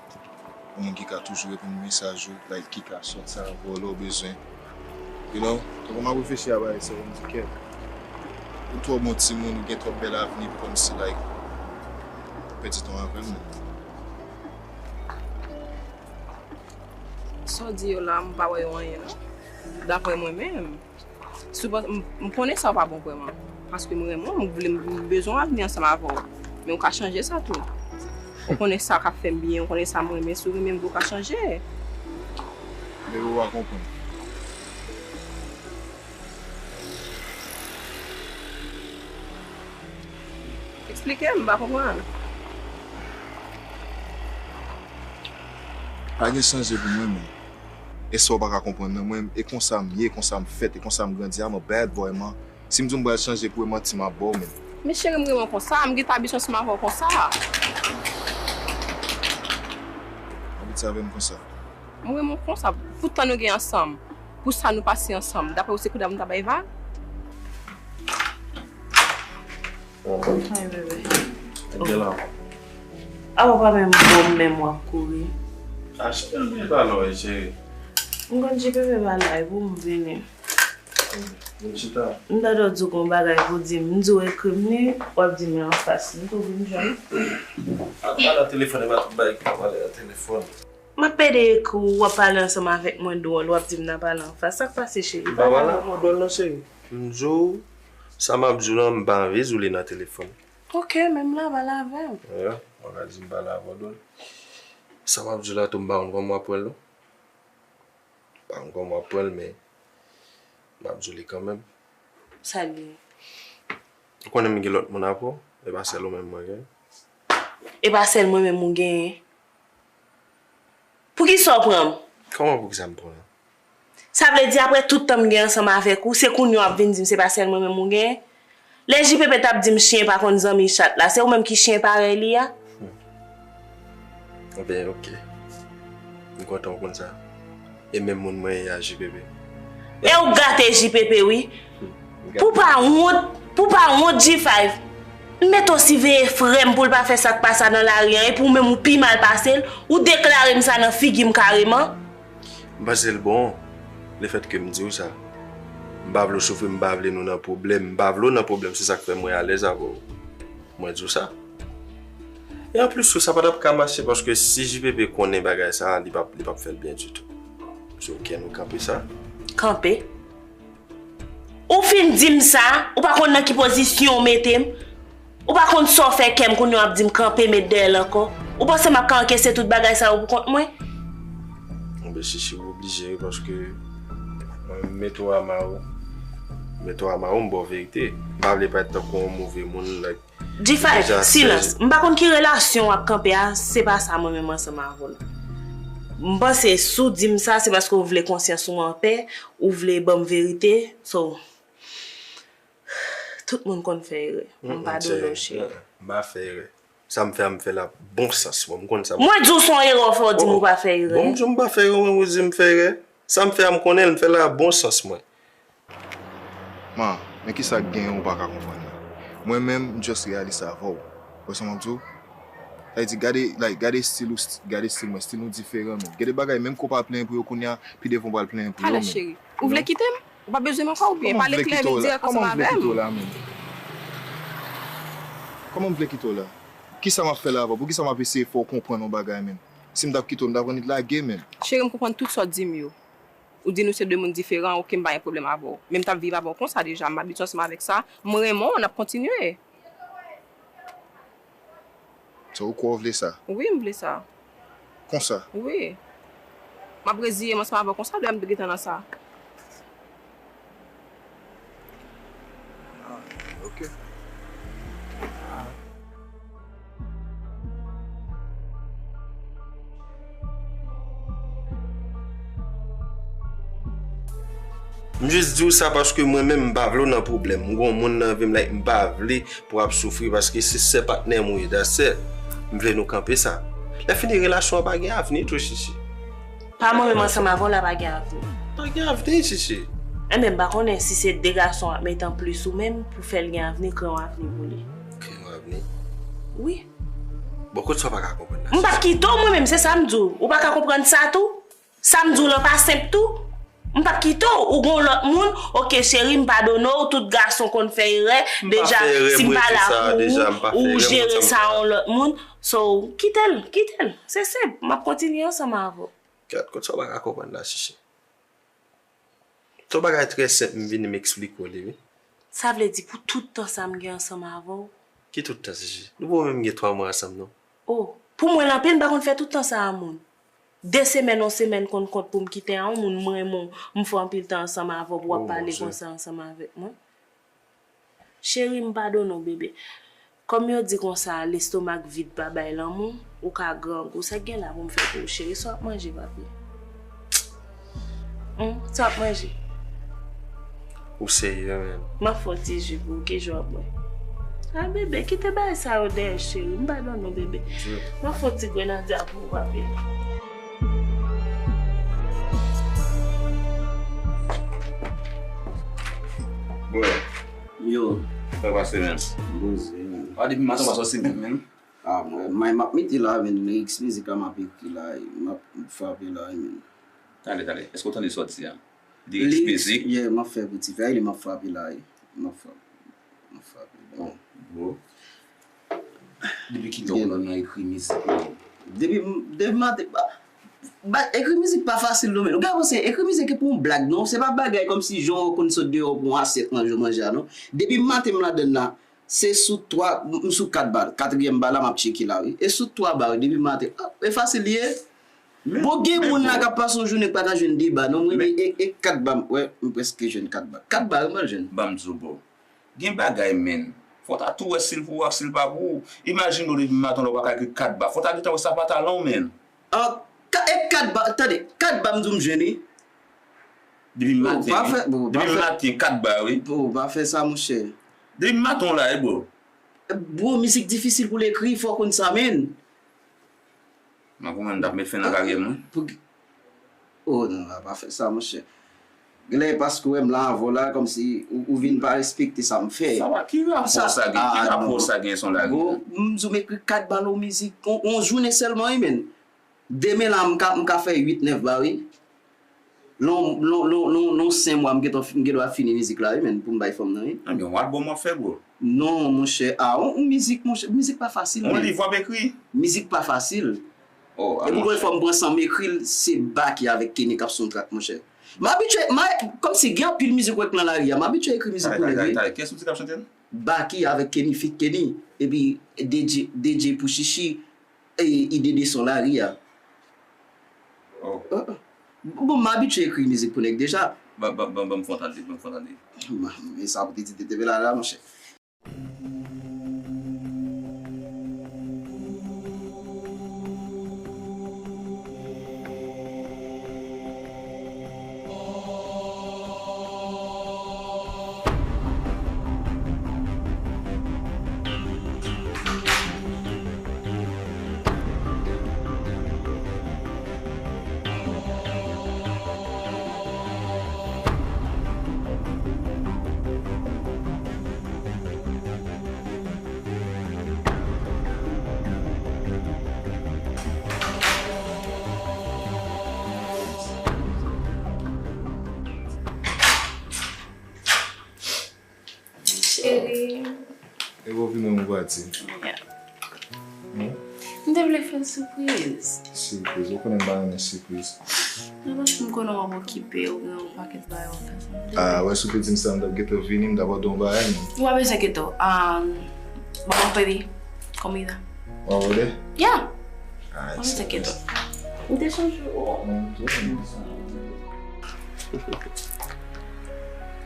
Yon moun ki ka toujou reponn mesaj ou, like, ki ka sòti avè w lè w bezwen. You know, tankou m ap reflechi a bagay sa yo, m di, kèt, ou twò bon timoun, ou gen twòp bèl avni pou kòmsi, like, pèdi tan avè l, non. Sa w di yo la, m pa wè yo anyen, non. Daprè mwen menm, Si w pa, m, m konnen sa w pa bon vrèman. Paske m renmen w, m vle, m bezwen w avni ansanm avè w. Men w ka chanje sa tou. Ou konnen sa k ap fè m byen, ou konnen sa m renmen, si w renmen m vre w ka chanje. Bebe, ou pa konprann. Eksplike m, m pa konprann. Pa gen chanje pou mwen menm. E sa w pa ka konprann nan mwen, e konsa m ye, konsa m fèt, e konsa m grandi. I'm a bad boy, man. Si m di w m pral chanje pou w, e manti m ap ba w, menn. Men cheri, m renmen w konsa, m gentan abitye ansanm avè w konsa. Abitye avè m konsa. M renmen w konsa, pou tan nou gen ansanm, pou sa nou pase ansanm. Daprè w, se kounye a pou m ta bay vag? Hi, bebe. Ebyen la. Awa pa menm bon, menm w ap kouri. A, cheri, m vin pale w, cheri. M konn G P P pa la, e pou m vini. Vin chita. M ta dwe di w gon bagay pou di m. M di w ekri m li, w ap di m li anfas. M tou vin jwenn. Al pale nan telefòn, e pa tout bagay ki pou pale nan telefòn. M ap pede ekri w, w ap pale ansanm avèk mwen dwòl, w ap di m n a pale anfas. Sa k pase, cheri? M pa pale avè w dwòl non, cheri. M di w, sa m ap di w lan, m pa anvi di w li nan telefòn. Oke, men m la pale avè w. Ya, w ka di m pale avè w dwòl. Sa m ap di w la tou, m pa konn kòman w ap pran l non. M pa konn kòman w ap pran l, men m ap di w li kanmenm. Sa l ye? Ou konnen m gen lòt moun apre w, e pa sèl ou menm mwen genyen. E pa sèl mwen menm ou genyen? Poukisa w pran m? Kòman poukisa m pran w? Sa vle di apre tout tan m gen ansanm avèk ou, se kounye a w ap vin di m se pa sèl mwen menm ou genyen? Lè J P P t ap di m chen pa konn zanmi chat la, se ou menm ki chen parèy li a? Hmm. Ebyen, oke. M kontan w konn sa. E menm moun mwen ye a J P P. E w gate J P P wi. Hmm. Pou pa wont, pou pa wont G five. M mete w siveye frè m pou l pa fè sa k pa sa nan lari an, epi w menm ou pi mal pase l, ou deklare m sa nan figi m kareman. M panse l bon, lefètke m di w sa. M pa vle w soufri, m pa vle nou nan pwoblèm, m pa vle w nan pwoblèm, se sa k fè mwen alèz avè w. Mwen di w sa. E anplis tou, sa pa t ap ka mache, paske si J P P konnen bagay sa a, li p ap, li p ap fè l byen ditou. So, oke, nou kanpe sa. Kanpe? Ou fin di m sa, ou pa konn nan ki pozisyon w mete m. Ou pa konn sa w fè kè m kounye a w ap di m kanpe met dèyè l ankò. Ou panse m ap ka ankese tout bagay sa yo pou kont mwen? Enben, Chichi, ou oblije wi, paske mwen, mete w a ma ou. Mete w a ma ou, m ba w verite. M pa vle parèt tankou yon move moun, like, G five, silans. M pa konn ki relasyon w ap kanpe a, se pa sa mwen menm ansanm avè w la. M panse si w di m sa, se paske w vle konsyans ou anpè, ou vle ban m verite. So, tout moun konn fè erè. M padone w, cheri. M pa fè erè. Sa m fè a, m fè l a bon sans mwen. M konn sa. Mwen di w se yon erè w fè, w di m ou pa fè erè. Bon, m di w m pa fè erè, mwen, ou di m fè erè. Sa m fè a, m konnen l, m fè l a bon sans mwen. Man, men kisa k genyen ou pa ka konprann la? Mwen menm, m just reyalize avè w. Ou wè sa m ap di w? Sa vle di, gade, like, gade stil ou, st- gade stil mwen, stil nou diferan, men. Gade bagay, menm ke w pa plenyen pou yo kounye a, pi devan w pral plenyen pou yo, men. Talè, cheri. Ou vle kite m? Ou pa bezwen m ankò oubyen? Pale klè, men dirèk ansanm avè m. Kòman m vle kite w la, men? Kòman m vle kite w la? Kisa m ap fè la avè w? Poukisa m ap eseye fè w konprann yon bagay, men? Si m t ap kite w, m t ap annik lage, men. Cheri, m konprann tout sa w di m yo. Ou di nou se de moun diferan, oke, m pa gen pwoblèm avè w. Men m t ap viv avè w konsa deja, m abitye ansanm avèk sa, m renmen w, n ap kontinye. So, ou kwè w vle sa? Wi, m vle sa. Konsa? Wi. M ap reziye m ansanm avè w konsa, lè m te gentan nan sa. Ah, oke. M jis di w sa paske mwen menm m pa vle w nan pwoblèm. M gon moun nan vi m, like, m pa vle pou w ap soufri paske se sèl patnè m ou ye, that's it. M vle nou kanpe sa. Lè fini relasyon an pa gen avni tou, Chichi. Pa mwen menm ansanm avè w la pa gen avni. Pa gen avni, Chichi. Enben, m pa konnen si se de gason w ap mete anplis ou menm pou fè l gen avni, kreye yon avni pou li. Kreye yon avni? Wi. Bon, kot sa w pa ka konprann la, Chichi? M p ap kite w mwen menm, se sa m di w. Ou pa ka konprann sa tou? Sa m di w lan pa senp tou? M p ap kite w, ou gon lòt moun, oke cheri, m padone w, tout gason konn fè erè, deja, si m pa la pou ou, ou jere sa yon lòt moun. So, kite l, kite l. Se senp, m ap kontinye ansanm avè w. Gad, kot sa w pa ka konprann la, Chichi? Se yon bagay trè senp, m vini m eksplike w li, wi. Sa vle di pou tout tan sa m gen ansanm avè w? Ki tout tan, Chichi? Nou poko menm gen twa mwa ansanm, non. O, pou mwen l anpil, m pa konn fè tout tan sa a moun. De semèn, yon semèn konn kont pou m kite a yon moun m renmen w, m fè anpil tan ansanm avè w, pou w ap pale konsa ansanm avèk mwen. Cheri, m padone w, bebe. Kòm yo di konsa, lestomak vid pa bay lanmou, ou ka grangou. Sa k gen la pou m fè pou ou, cheri? Sa w ap manje, papi? Humm, sa w ap manje? Ou serye, menm? M ap fè yon ti ji pou ou, ki ji w ap bwè? A, bebe, kite bagay sa yo dèyè, cheri. M padone w, bebe. M ap fè yon ti grenadya pou ou, papi. Bro. Yo. Sa pase, menm? Boze, menm. A, depi maten w pa sòti menm, menm. A, mwen, mwen, m ap mete la, menm, lirik mizik la m ap ekri la, m ap frape la, menm. Tande, tande. Èske w tande sa w di a? Lirik mizik? Yeah, m ap fè pou ti fè, m ap frape la, m ap frape. M ap frape la. Oh, bro. Depi kilè w konnen nan ekri mizik, menm? Depi, depi maten, ba, ba, ekri mizik pa fasil, non, menm. Ou gen panse, ekri mizik e pou yon blag, non. Se pa bagay kòmsi jan w konn sot deyò pou yon asyèt manje w manje a, non. Depi maten m ladann la, se sou twa, m sou kat ba, katriyèm ba la, m ap tcheke la, wi. E sou twa ba, wi, depi maten. Ah, e fasil li ye. Bon, gen moun la k ap pase yon jounen k pa ka jwenn de ba, non, mwen, e, e kat ba, m, wè, m prèske jwenn kat ba. Kat ba, wi, m al jwenn. Ban m di w, bro. Gen bagay, menm. Fò w ta tou wè si l pou ou ak si l pa pou ou. Imajine w depi maten w pa ka ekri kat ba. Fò w ta gentan wè sa pa talan w, menm. Ah, ka, e kat ba, tande, kat ba m di w m jwenn, wi. Depi maten, wi. Depi maten, kat ba, wi. Bro, pa fè sa, monchè. Depi maten w la, wi, bro. Bro, mizik difisil pou l ekri, fò w konn sa, menm. Mwen konprann, t ap met fen nan karyè mwen. Pou ki, oh, non, pa, pa fè sa, monchè. Genlè paske w wè m la avè w la, kòmsi ou, ou vin pa respekte sa m fè. Sa pa, ki rapò sa gen, ki rapò sa gen, son lari? Bon, m di w m ekri kat ba nan mizik, on, on jounen sèlman, wi, menm. Demen la, m ka, m ka fè uit, nèf ba, wi. Lon, lon, lon, lon, lon senk mwa, m gentan, m gen dwa fini mizik la, wi, menm, pou m bay fanm nan, wi. Enben, yon albòm w ap fè, bro? Non, monchè. Ah, on, on mizik, monchè. Mizik pa fasil, menm. On liv w ap ekri? Mizik pa fasil. Oh, ah, monchè. E pou premye fwa m pran san m ekri l, se Baky avèk Kenny k ap sou yon track, monchè. M abitye, m a, kòmsi gen anpil mizik ou wè k nan lari a, m abitye ekri mizik pou nèg, wi. Kiyès ou di k ap chante l? Baky avèk Kenny, feat Kenny, epi D J, D J pou Chichi, e ide de son lari a. Oh. Bon, m abitye ekri mizik pou nèg deja. Ban, ban, ban, ban m fè w tande, ban m fè w tande. E sa pou te di te te la, la, monchè. Cheri. E w vin menm ou pati? Yeah. Hmm? M te vle fè l sipriz. Sipriz? Ou konnen m pa renmen sipriz. Non, paske m konnen w ap okipe, ou gen yon pakèt bagay w ap fè. Ah, wè, si w te di m sa, m t ap gentan vini, m t ap ba w yon bagay, men. Ou pa bezwen enkyete w. Um, vamos a pedir comida. W ap vole? Yeah. Ah, w pa bezwen enkyete w. M te chanje w.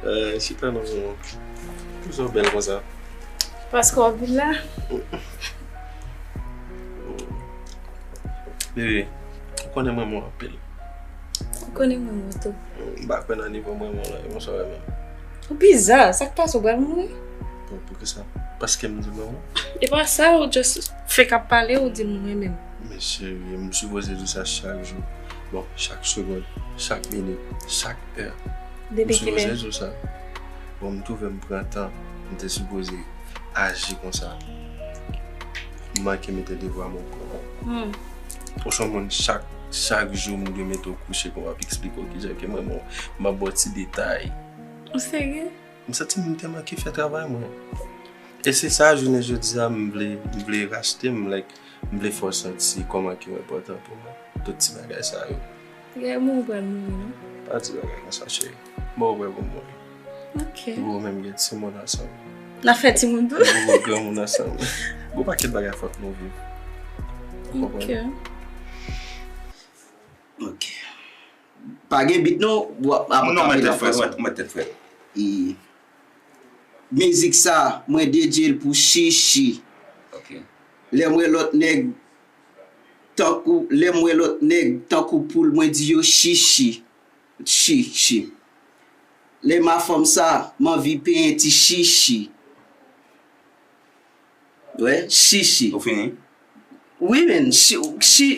Eh, chita non, non. Poukisa w bèl konsa? Paske w ap vin la. Bebe, ou konnen mwen mwen anpil. Ou konnen mwen mwen tou. M pa kwè nan nivo mwen mwen la, e konsa w wè menm. Ou biza, sa k pase, ou pral mouri? Bon, poukisa? Paske m di mwen mwen? E pa sa, ou just fake ap pale, ou di mwen menm. Men cheri, m sipoze di sa chak jou. Bon, chak segond, chak minit, chak è. Depi kilè? M sipoze di w sa. Bon, m twouve m pran tan, m te sipoze aji konsa. M manke mete devwa m okò. Hmm. Ou se yon moun chak, chak jou m dwe mete w kouche pou m ap eksplike w kijan ke mwen, mwen, m ap ba w ti detay. Ou serye? M santi m te manke fè travay mwen. E se sa, jounen jodi a, m vle, m vle rachte m, like, m vle fè w santi kòman ke w enpòtan pou mwen. Tout ti bagay sa yo. Gade moun ou pral mouri, non? Pa di bagay konsa, cheri. Mò ou prè pou mouri. Ok. Ou menm gen timoun ansanm. N ap fè timoun tou? Ou gen granmoun ansanm. Gon pakèt bagay fòk nou viv. Ou konprann? Ok. Ok. Pa gen bit non, w ap, ap Non, mwen tèt frèt, mwen, mwen tèt frèt. E, mizik sa, mwen dedye l pou Chichi. Ok. Lè m wè lòt nèg tankou, lè m wè lòt nèg tankou poul, mwen di yo chichi. Chi, chi. Lè m a fanm sa, m anvi penyen ti chichi. Wè, chichi. Ou fini? Wi, men, chi, chi,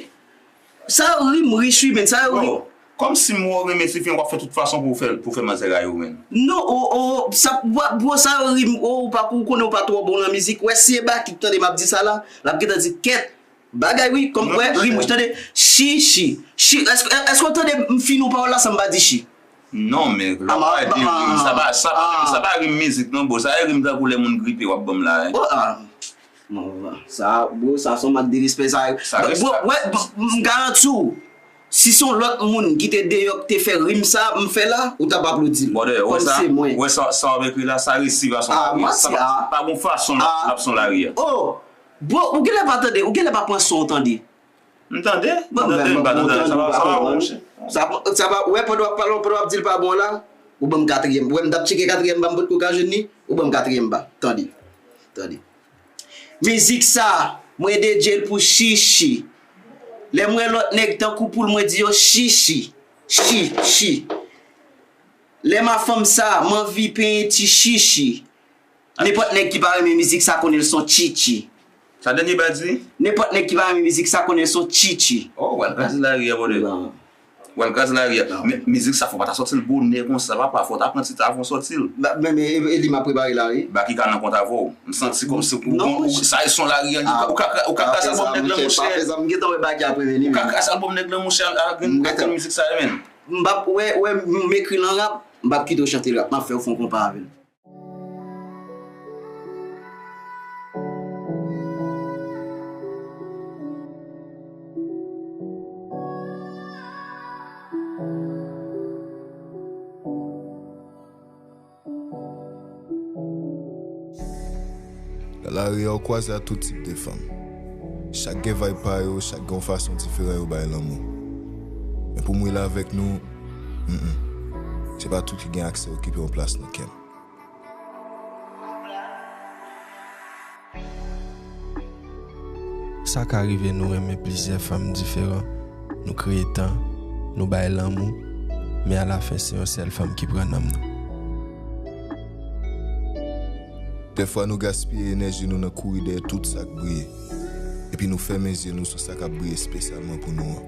sa yo rim rich, wi, men, sa yo rim. Bro, kòmsi m wè w renmen ti fi, w ap fè tout fason pou w fè, pou w fè manzè rayi w, men. Non, o, o, sa, bro, bro, sa yo rim, o, ou pa, ou konnen ou pa twò bon nan mizik. Wè, si e Baky k tande m ap di sa la, l ap gentan di, kèt, bagay wi, kòm wè, rim rich, tande, chi, chi, chi, èske, èske w tande m fin yon pawòl la san m pa di chi? Non, men, lè w pale de rim, sa pa, sa pa, sa pa rim mizik, non, bro. Sa e rim tankou lè moun gripe, w ap ban m la, hein. Oh, ah. Bon, bon, sa, bro, sa se yon mak de respè, sa. Sa respè. Bro, wè, m garanti w, si se yon lòt moun ki te deyò, ki te fè rim sa, m fè la, ou t ap aplodi l. Brother, wè sa, wè sa, sa w ap ekri la, sa resi va son lari. Sa pa, pa gon fason l ap son lari a. Oh, bro, ou genlè pa tande, ou genlè pa pran son w tande. M tande, m tande, m pa tande. Sa pa, sa pa bon, monchè. Sa pa, sa pa, wè, pandan w ap pale, pandan w ap di l pa bon la, ou ban m katriyèm. Wè, m t ap tcheke katriyèm ba, m potko ka jwenn li, ou ban m katriyèm ba. Tande, tande. Mizik sa, mwen dedye l pou Chichi. Lè m wè lòt nèg tankou poul, mwen di yo chichi. Chi, chi. Lè m a fanm sa, m anvi penyen ti chichi. Nenpòt nèg ki pa renmen mizik sa konnen l son chichi. Sa dènye ba di? Nenpòt nèg ki pa renmen mizik sa konnen l son chichi. Oh, w al kraze lari a, brother. W al kraze lari a. Men, mizik sa fò w pa ta sòti l bonè konsa, papa. Fò w ta pran ti tan avan w sòti l. Men, men, e, e li m ap prepare la, wi. Baky ka nan kont avè w. M santi kòmsi ou, ou, sa e son lari a. Ou ka, ou ka, ou ka kraze albòm nèg lan, monchè. Ou ka kraze albòm nèg lan, monchè, ak grenn mizik sa yo, men. M p ap, wè, wè, m ekri l an rap, m p ap kite w chante l rap. M ap fè w fè yon konpa avè l. Lari a, ou kwaze ak tout tip de fanm. Chak gen vibe pa yo, chak gen yon fason diferan yo bay lanmou. Men pou m rele avèk nou, mm, mm. Se pa tout ki gen aksè okipe yon plas nan kè m. Sa ka rive nou renmen plizyè fanm diferan, nou kreye tan, nou bay lanmou, men alafen se yon sèl fanm ki pran nanm nou. Dèfwa nou gaspiye enèji nou nan kouri dèyè tout sa k briye, epi nou fèmen zye nou sou sa k ap briye espesyalman pou nou an.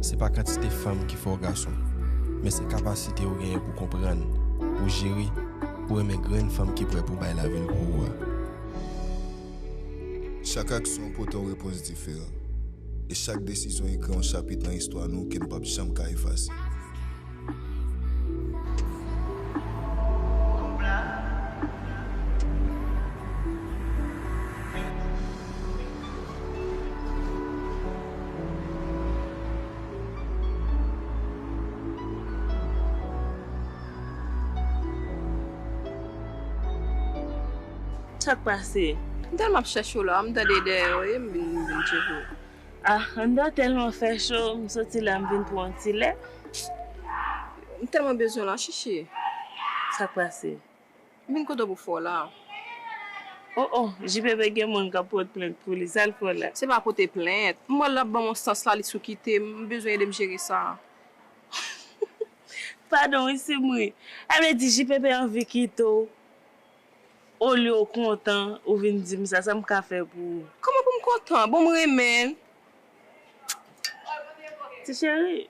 Se pa kantite fanm ki fè w gason, men se kapasite ou genyen pou konprann, pou jere, pou renmen grenn fanm ki prè pou bay lavi l pou ou a. Chak aksyon pote yon repons diferan, e chak desizyon ekri yon chapit nan istwa nou ke nou p ap janm ka efase. Sa k pase? M tèlman ap chèche w la, m tande dèyè w ye, m vin, m vin tcheke w. Ah, anndan tèlman fè cho, m soti la, m vin pran yon ti lè. M tèlman bezwen w la, chichi. Sa k pase? M vin kote w pou fè w la. Oh, oh, J P P gen moun k ap pote plent pou li, sa l fè w la? Se pa pote plent. M wè l ap ban m yon sans la, li sou kite m, m bezwen ede m jere sa. Padon wi, Simri. A vle di J P P anvi kite w. Olye w kontan, ou vin di m sa, sa m ka fè pou ou? Kòman pou m kontan? Bon, m renmen l. Ti cheri,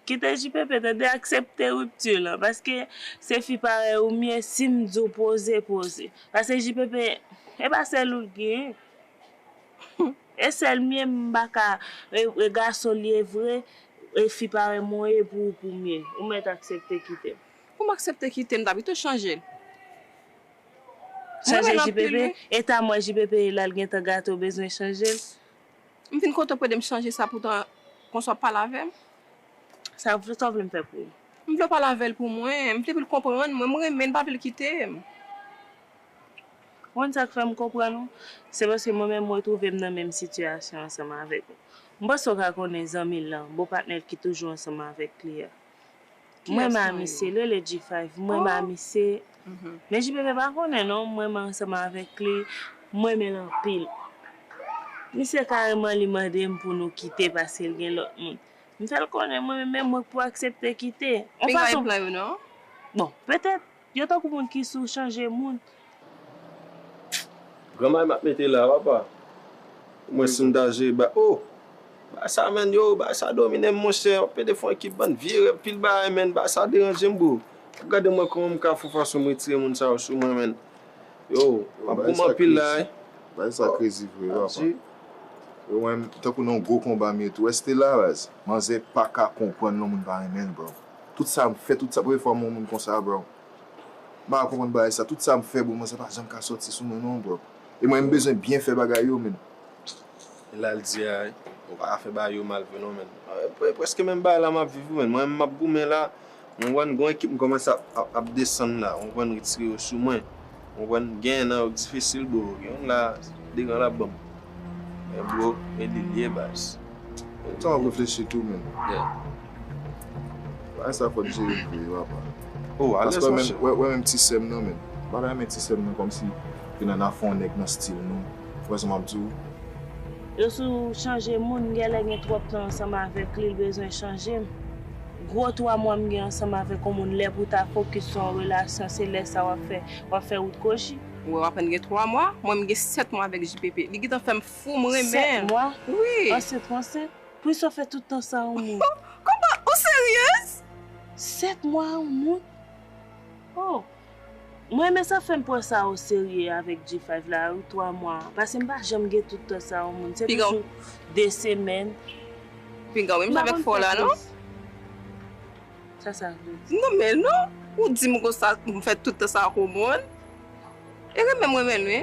kite J P P tande, aksepte ripti lan, paske se fi parèy ou m ye, si m di w poze, poze. Paske J P P, e pa sèl ou l genyen. E sèl m ye, m pa ka, e, e gason l ye vre, e fi parèy mwen ye pou ou pou m ye. Ou mèt aksepte kite m. Pou m aksepte kite m, ta pito chanje l. Chanje J P P, eta m wè J P P la l gentan gate w bezwen chanje l. M vin kote w pou ede m chanje sa, poutan konsa w ap pale avè m. Sa w vle, sa w vle m fè pou ou? M vle w pale avè l pou mwen, m vle pou l konprann mwen, m renmen l, pa vle l kite m. Ou konn sa k fè m konprann ou? Se paske mwen menm m retwouve m nan menm sitiyasyon ansanm avèk ou. M panse w ka konnen zanmi l lan, bon patnè l ki toujou ansanm avèk li a. M renmen a misye, l rele G five, m renmen a misye. Men J P P pa konnen non, m renmen ansanm avèk li, m renmen l anpil. Misye kareman li mande m pou nou kite paske l gen lòt moun. M fè l konnen mwen menm mwen pou aksepte kite. Yon fason. Bon, petèt, yo tankou moun ki sou chanje moun. Granmay m ap mete la, papa. Mwen si m ta jere ba, oh! Bagay sa, menn, yo, bagay sa domine m, monchè. W ap pede fè yon ekip bann vye rèv, pil bagay, menn. Bagay sa deranje m, bro. W ap gade mwen kòman m ka fè fason m retire moun sa yo sou mwen, menn. Yo, m ap goumen anpil la, wi. Bagay sa krezi vre, papa. Yo, mwen, tankou nan yon gwo konba m ye tou. Wè Stella, baz. Manzè pa ka konprann lè yon moun pa renmen l, bro. Tout sa m fè, tout sa, premye fwa m wè yon moun konsa, bro. M pa ka konprann bagay sa. Tout sa m fè, bro, manzè pa janm ka sòti sou mwen non, bro. E mwen, m bezwen byen fè bagay yo, menn. E la l di a, wi. Ou pa ka fè bagay yo mal vre non, menn. Pre-, prèske menm bagay la m ap viv, wi, menn. Mwen, m ap goumen la. Ou konprann, gon ekip m kòmanse ap, ap, ap desann la. Ou konprann, retire yo sou mwen. Ou konprann, gen nan yo difisil, bro. Gen youn la, degan l ap ban m. Men bro, e li l ye, baz. Tan w ap reflechi tou, menn. Yeah. Bagay sa fò n jere l vre, papa. Oh, alèz, monchè. Paske wè, wè menm ti sè m nan, menn. M pa ta renmen ti sè m nan kòmsi ke nan afè yon nèg nan stil nou. Ou wè sa m ap di w? Yo sou chanje moun, genlè gen twòp tan ansanm avèk li, l bezwen chanje m. Gwo twa mwa m gen ansanm avèk yon moun, lè pou ta fokis sou yon relasyon, se lè sa w ap fè, w ap fè wout kwochi. Ou wè w apèn gen twa mwa, mwen m gen sèt mwa avèk J P P. Li gentan fè m fou, m renmen l. Sèt mwa? Wi. Ansent, ou ansent? Poukisa w fè tout tan sa a yon moun? Kòman? Ou seryez? Sèt mwa a yon moun? Oh! Mwen renmen sa fè m pran sa oserye avèk G five la, wi, twa mwa. Paske m pa janm gen tout tan sa a yon moun. Se toujou de semèn. Pinga w menm jan avèk fò la, non? Sa sa vle di? Non, men non. Ou di m konsa, m fè tout tan sa ak yon moun. E renmen m renmen l, wi.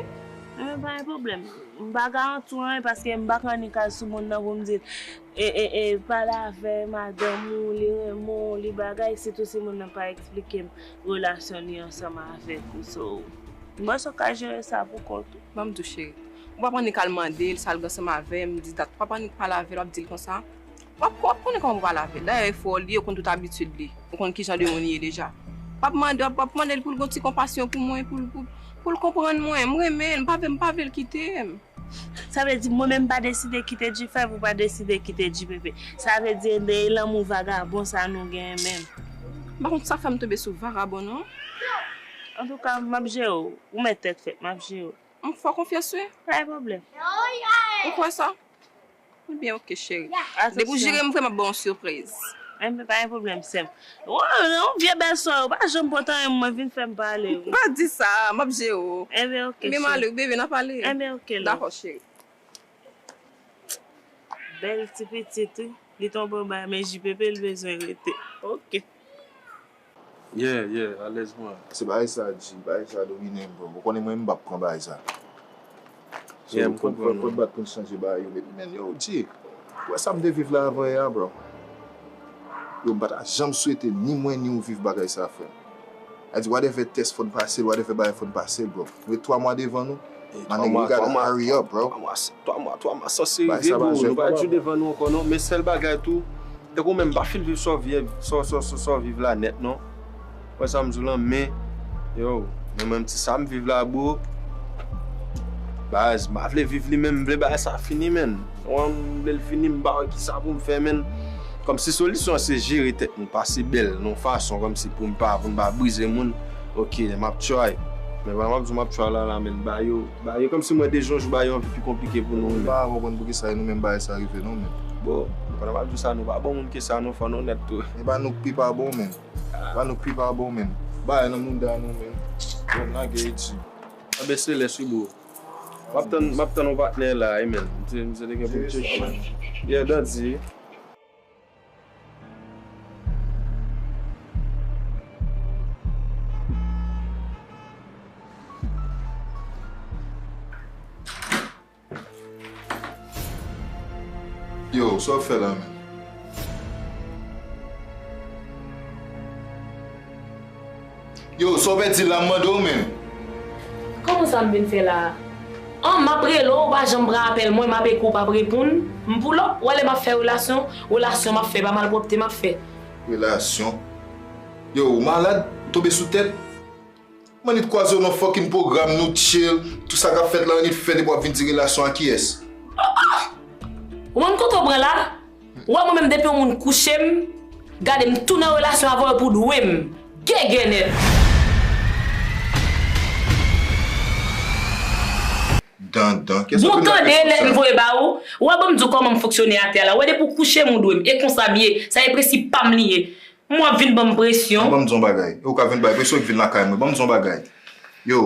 Renmen pa gen pwoblèm. M pa garanti w anyen paske m pa ka annik al sou moun nan pou m di l, e, e, e, pale avè madanm ou, li renmen w, li bagay, sitou si moun nan pa eksplike m relasyon li ansanm avèk ou. So, mwen sa w ka jere sa pou kont ou. Ban m di w, cheri. Ou p ap annik al mande l si l gen ansanm avè m, dis dat. Ou p ap annik pale avè l, w ap di l konsa. W ap, w ap konnen kòman pou pale avè l. Dayè, e frè w li ye, ou konn tout abitid li. Ou konn ki jan de moun li ye deja. W ap mande, w ap, w ap mande l pou l gen yon ti konpasyon pou mwen, pou l, pou, pou l konprann mwen. M renmen l, m pa vle, m pa vle l kite m. Sa vle di mwen menm m pa deside kite G five, ou pa deside kite G P P. Sa vle di e de lanmou vagabon sa nou genyen menm. M pa konn sa fè m tonbe sou vagabon non. Antouka, m ap jere w. Ou mèt tèt fèt, m ap jere w. M fè w konfyans wi. Pa gen pwoblèm. Ou kwè sa? Ebyen, oke, cheri. Depi w jere m vre, m ap ba w yon sipriz. Enben, pa gen pwoblèm, sè m. Ou, ou vye bèl swa, ou pa janm pòtan anyen, mwen vin fè m pale. Ou pa di sa, m ap jere w. Enben, oke, cheri. Men m ale wi, bebe, n a pale. Enben, oke, love. Dakò, cheri. Bèl ti pitit, wi. Li tonbe anba men G P P, li bezwen rete. Oke. Yeah, yeah, alèz mwen. Se bagay sa, G, bagay sa domine m, bro. Ou konnen mwen, m p ap pran bagay sa. So, yeah, m konprann ou. Fòk bat pou n chanje bagay yo. Men, men, yo, G, ou wè sa m te viv la avan yè a, bro. Yo, m pa ta janm swete ni mwen ni ou viv bagay sa, frè m. Sa di, whatever test fò n pase l, whatever bagay fò n pase l, bro. Nou ret twa mwa devan nou. My nigga, we gotta hurry up, bro. Twa mwa, twa mwa, twa mwa sanse rive, bro. Nou pa di devan nou ankò, non. Men sèl bagay tou, tankou menm m pa fin viv sa w viv, sa w, sa w, sa w, sa w viv la nèt, non. Wè sa m di w lan, men, yo, men mwen, ti sa m viv la, bro. Baz, m pa vle viv li, men m vle bagay sa fini, men. Wan, m vle l fini, m pa wè kisa pou m fè, menn. Kòmsi solisyon an se jere tèt mwen, pase bèl, nan yon fason kòmsi pou m pa, pou m pa brize moun. Oke, m ap try. Men pa m ap di w m ap try la, la, menn. Ba yo, ba yo, kòmsi mwen de jou an jou, ba yo anvi pi konplike pou nou, menn. M pa konprann poukisa e nou menm bagay sa rive, non, menn. Bon, pandan m ap di w sa, nou pa bon moun ke sa, non, fò n onèt tou. E pa nou k pi pa bon, menn. Pa nou k pi pa bon, menn. Bagay nan mouda nou, menn. Bon, lage Haiti. Anben, se lès wi, bro. M ap tann, m ap tann yon patnè la, wi, menn. M te, m te gen pou m tcheke, menn. Yeah, Dandy. Yo, sa w ap fè la, menn? Yo, sa w pèdi la, m mande w, menn? Kòman sa m vin fè la a? An, m ap rele w, ou pa janm pran apèl mwen, m ap ekri w, w p ap reponn. M pull up, w wè lè m ap fè relasyon, relasyon m ap fè, pa malpwòpte m ap fè. Relasyon? Yo, ou malad? Ou tonbe sou tèt? M annik kwaze w nan fucking pwogram, nou chill, tout sa k ap fèt la, annik fèt, epi w ap vin di relasyon a kiyès? Ou konn kote w pran la? Ou wè mwen menm depi yon moun kouche m, gade m tou nan relasyon avè w epi w dwe m. Gègè nèt. Dandan. Bon, tande lèt m voye ba ou. Ou wè, ban m di w kòman m fonksyone atè a la. Ou wè depi w kouche m ou dwe m. E konsa m ye. Sa e prensip pa m li ye. M w ap vin ban m presyon. Ban m di yon bagay. E ou ka vin bay presyon, ou vin lakay mwen. Ban m di yon bagay. Yo,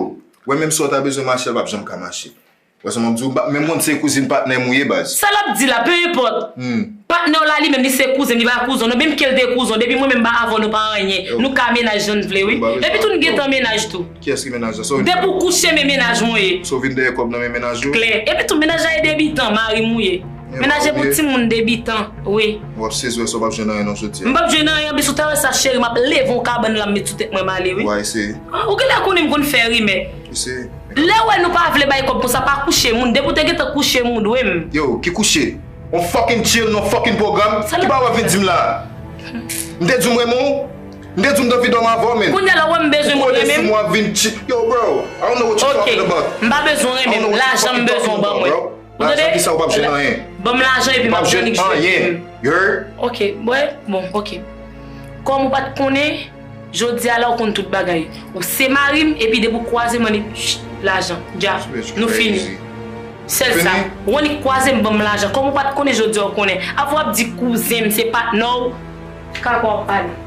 wè menm si w ta bezwen mache, l p ap janm ka mache. Wè sa m ap di w, menm moun se kouzin patnè m ou ye, baz. Sa l ap di la, peu importe. Patnè w la, li menm, li se kouzen m, li pa kouzen w non, menm ke l te kouzen w, depi mwen menm m pa avè w, nou pa anyen. Nou ka mennaj jan n vle, wi. Epi tou, n gentan mennaj tou. Kiyès ki mennaj la? Depi w kouche m, e mennaj mwen w ye. So w vin dèyè kòb nan men mennaj ou? Klè. Epi tou, mennaj la e debitan, mari m ou ye. Mennaj e pou timoun debitan, wi. W ap sezi wè sa w p ap jwenn anyen non jodi a. M p ap jwenn anyen, bis ou ta wè sa, cheri, m ap leve yon kabann la, m met sou tèt mwen, m ale, wi. Ou genlè konnen m konn fè rimè. Lè w wè nou pa vle bay kòb konsa, pa kouche moun. Depi w te gentan kouche m, ou dwe m. Yo, ki kouche? On fucking chill, non fucking pwogram. Ki bagay w ap vin di m la? M te di w m renmen w? M te di w m t anvi dòmi avè w, men. Kounye a la, w wè m bezwen moun renmen m? Ou kole sou mwen, w ap vin chi-, yo, bro, I don't know what you talking about. M pa bezwen w renmen m. Lajan m bezwen w ban mwen. Ou tande? Lajan kisa, ou p ap jwenn anyen. Ban m lajan epi m ap jwenn anyen. You heard? Ok, bon, bon, ok. Kòm ou pa t konnen, jodi a la ou konn tout bagay. Ou se mari m, epi depi w kwaze m annik, lajan, dja, nou fini. Sèl sa. Ou annik kwaze m, ban m lajan. Kòm ou pa t konnen, jodi a ou konnen. Avan w ap di kouzen m, se patnè w, kaka w ap pale.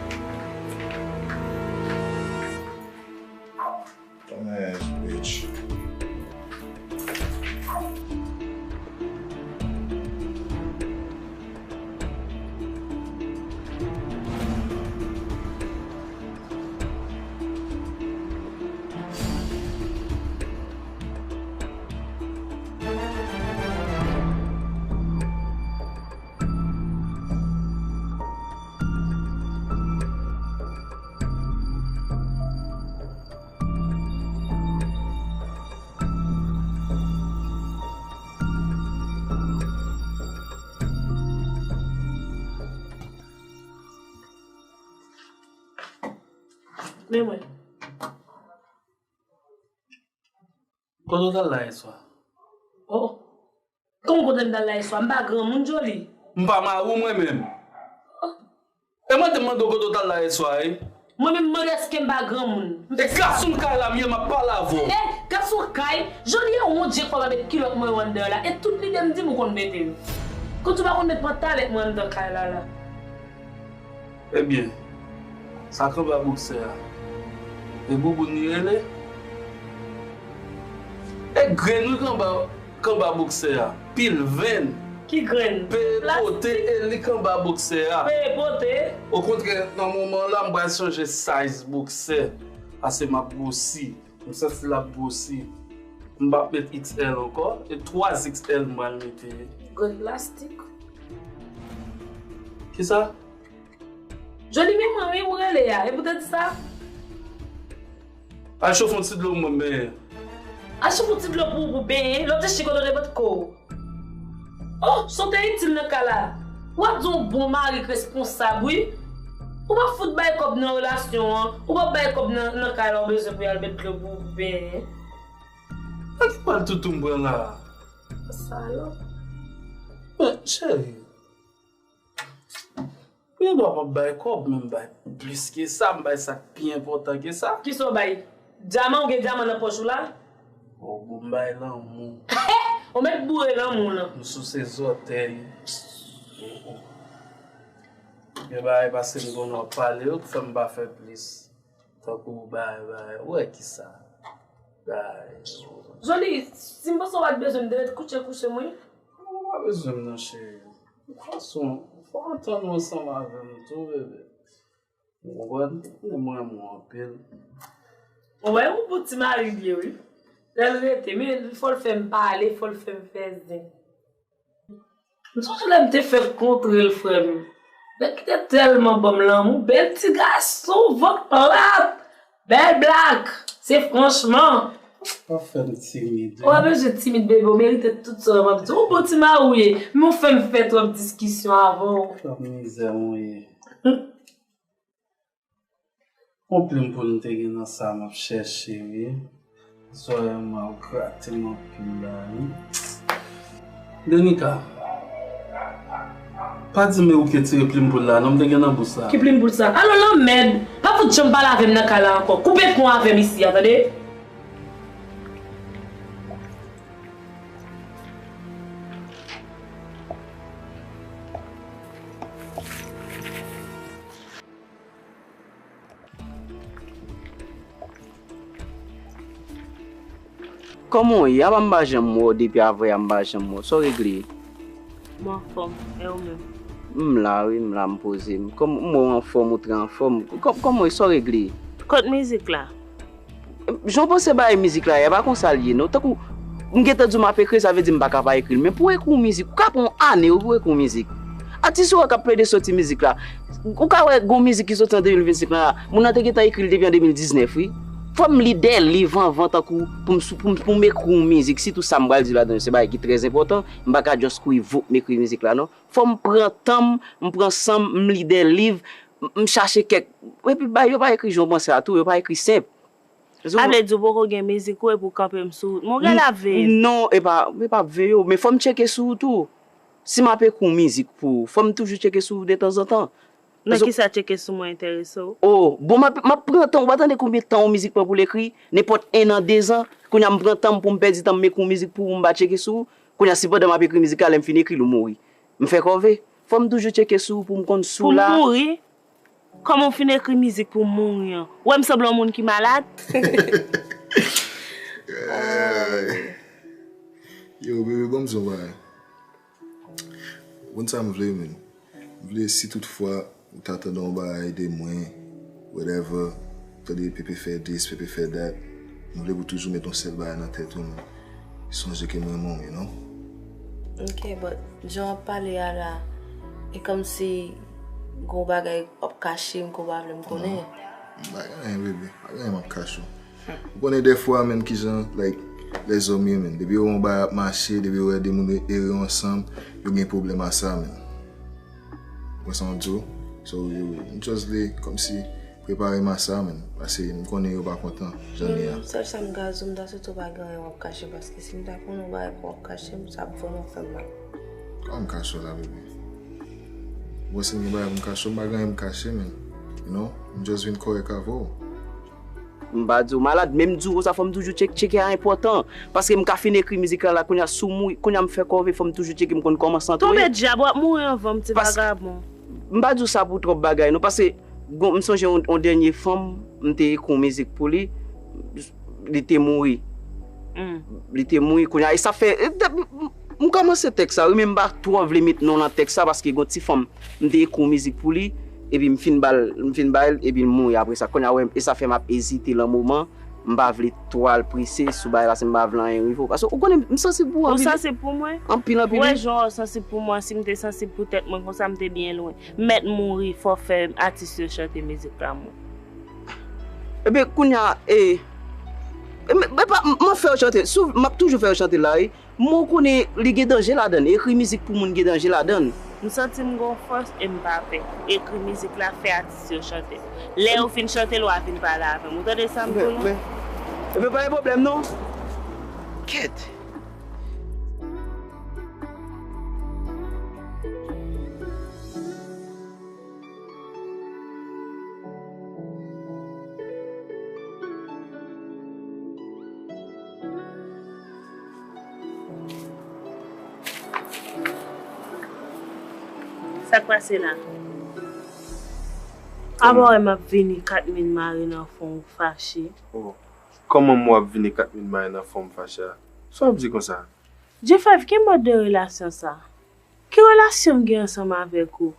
Dumbass bitch. Men mwen. Kote w t al la yèswa? Oh. Kòman kote m t al la yèswa? M pa granmoun, Joly. M pa mari w mwen menm. E mwen te mande w kote w t al la yèswa, wi. Mwen menm mande èske m pa granmoun. E gason kay la m ye, m ap pale avè w. E gason kay, Joly e wondje fò m ap met kilòt mwen yo anndan la. E tout lide m di m ou konn mete yo. Kote w pa konn met pantalèt mwen anndan kay la la. Ebyen, sa k anba boksè a? E bouboun li rele? E grenn wi k anba, k anba boksè a. Pil venn. Ki grenn? P pote e li k anba boksè a. P pote? Okontrè, nan moman la, m pral chanje size boksè. Paske m ap gwosi. M santi l ap gwosi. M p ap met X L ankò. E twa X L m pral mete. Grenn plastik. Kisa? Joly, men mwen wi ou rele a. E pou te di sa? Al chofe yon ti dlo pou mwen benyen. Al chofe yon ti dlo pou ou pou benyen. Lè w te chiko dlo te pot ko. Oh, sa w te itil nan kay la. W ap di yon bon mari k responsab, wi. Ou p ap fout bay kòb nan relasyon an. Ou p ap bay kòb nan, nan kay la w bezwen pou y al met dlo pou ou benyen. Ak ki pral toutou m pran la? Salòp. Men, cheri. Ou gen dwa p ap bay kòb, men m bay plis ke sa, m bay sa k pi enpòtan ke sa. Kisa w bay? Dyaman, ou gen dyaman nan pòch ou la? O, bon, m bay lanmou. Ou mèt boure lanmou w lan. M souse zòtèy. Gen bagay pase m konnen w ap pale yo k fè m pa fè plis. Tankou bagay, bagay. Ou wè kisa? Bagay. Joly, si m panse w pa t bezwen m, m te ret kouche, kouche m wi. Ou pa bezwen m non, cheri. Fason, fò w antann ou ansanm avè m tou, bebe. Ou konprann? Mwen renmen w anpil. Ou wè, yon bon ti mari l ye, wi. Lè l rete, men fò l fè m pale, fò l fè m fè zen. M sonje lè m te fèk kontre l, frè m. Nèg ki te tèlman ban m lanmou, bèl ti gason, vant plat, bèl blak. Se franchman. Pa fè m timid. Ou pa bezwen timid, bebe, ou merite tout sa yo m ap di. Ou bon ti mari w ye, men ou fè m fè twòp diskisyon avè w. Twòp mizè mwen ye. Yon plim pou m te gen nan sa m ap chèche, wi. Zòrèy mwen yo grate m anpil la, wi. Denika, pa di m e ou ki retire plim poul la, non, m te gen nan bous la. Ki plim poul sa? Alo lanmèd! Pa fout janm pale avè m nan kay la ankò. Koupe pon avè m isi a, tande? Kòman w ye? Apa m pa janm wè w depi avè a, m pa janm wè w. Sa w regle? Mwen anfòm, e ou menm? M la wi, m la, m poze m. Kòm m wè w anfòm, ou trè anfòm. Kò-, kòman w ye? Sa w regle? Kot mizik la? Jan w panse bagay mizik la ye, e pa konsa l ye non. Tankou, m gentan di w m ap ekri, sa vle di m pa ka pa ekri l. Men pou w ekri yon mizik, ou ka pran yon ane wi pou w ekri yon mizik. Atis ou wè k ap plede soti mizik la. Ou ka wè gon mizik ki soti an de mil vennsenk la, moun nan te gentan ekri l depi an de mil diznèf wi. Fò m li de liv anvan tankou pou m sou, pou m, pou m ekri yon mizik, sitou sa m pral di ladan yo, se bagay ki trè enpòtan. M pa ka just kouri voup m ekri mizik la non. Fò m pran tan m, m pran san m, m li de liv, m, m chache kèk, epi bagay yo pa ekri jan w panse a tou, yo pa ekri senp. Sa vle di w poko gen mizik ou epi w kanpe m sou wout mwen, w gen lave. Non, e pa, e pa ap veye w, men fò m tcheke sou ou tou. Si m ap ekri yon mizik pou ou, fò m toujou tcheke sou ou detanzantan. Nan kisa tcheke sou mwen enterese w? Oh, bon, m ap, m ap pran tan, ou pa tande konbyen tan yon mizik pran pou l ekri? Nenpòt en an, de zan, kounye a m pran tan m pou m pèdi tan m ekri yon mizik pou ou, m pa tcheke sou ou. Kounye a, si pandan m ap ekri mizik la, lè m fin ekri l, ou mouri. M fè kòve. Fò m toujou tcheke sou ou pou m konn si w la. Pou m mouri? Kòman w fin ekri mizik pou m mouri an? Ou wè m sanble yon moun ki malad? Yo, bebe, ban m di w yon bagay. Ou konn sa m vle, menn? M vle si toutfwa ou ta tande yon bagay de mwen, whatever, tande Pepe fè this, Pepe fè that, m vle pou toujou met yon sèl bagay nan tèt ou, menn. Sonje ke m renmen w, you know? Ok, but jan w ap pale a la, e kòmsi gon bagay w ap kache m ke w pa vle m konnen. Non, m pa gen anyen, bebe. Pa gen anyen m ap kache w. Ou konnen dèfwa, menn, kijan, like, lèzòm ye, menn. Depi yo wè yon bagay ap mache, depi yo wè de moun ere ansanm, yo gen pwoblèm a sa, menn. Ou konprann sa m ap di w? So, yo, m just vle, kòmsi, Prepare m a sa, menn, paske m konnen yo pa kontan jan li a. Sèl sa m ka di w, m ta swete w pa gen anyen w ap kache, paske si m ta konnen yon bagay pou w ap kache m, sa ap vrèman fè m mal. Kòman m kache w la, bebe? Bon, si m gen bagay pou m kache w, m pa gen anyen m kache, menn. You know, m just vin kòrèk avè w. M pa di w malad, men m di w konsa fò m toujou tcheke, tcheke a enpòtan. Paske m ka fin ekri mizik la, la kounye a si w mouri, kounye a m fè kòve, fò m toujou tcheke, m konn kòmanse antre. Tonbe dyab, w ap mouri anvan m, ti vagabon. M pa di w sa pou twòp bagay non, paske m sonje yon dènye fanm, m te ekri yon mizik pou li, li te mouri. Li te mouri kounye a, e sa fè, m kòmanse tèks la wi, men m pa twò vle met non nan tèks la, paske gon ti fanm, m te ekri yon mizik pou li, epi m fin ba l, m fin ba l, epi l mouri apre sa. Kounye a, wè, e sa fè m ap ezite lan moman, m pa vle twò al prese sou bagay la, paske m pa vle anyen rive w. Paske ou konnen, m sansib pou ou anpil. Ou sansib pou mwen? Anpil, anpil. Ou wè jan w sansib pou mwen, si m te sansib pou tèt mwen konsa, m te byen lwen. M mèt mouri, fò fè atis yo chante mizik la mwen. Ebyen, kounye a, e, e, m ap fè yo chante, m ap toujou fè yo chante la, wi. Mwen konnen li gen danje ladann, ekri mizik pou moun gen danje ladann. M santi m gon fòs e m pa pè. Ekri mizik la, fè atis yo chante. Lè yo fin chante l, w a vin pale avè m. Ou tande sa m di w lan? Ebyen pa gen pwoblèm non. Kèt. Sa k pase la? Apa w wè m ap vini kat min mare nan fon w fache? Oh, kòman m wè w ap vini kat min mare nan fon m fache a? Sa w ap di konsa? Jefèf, ki mòd de relasyon sa? Ki relasyon m gen ansanm avèk ou?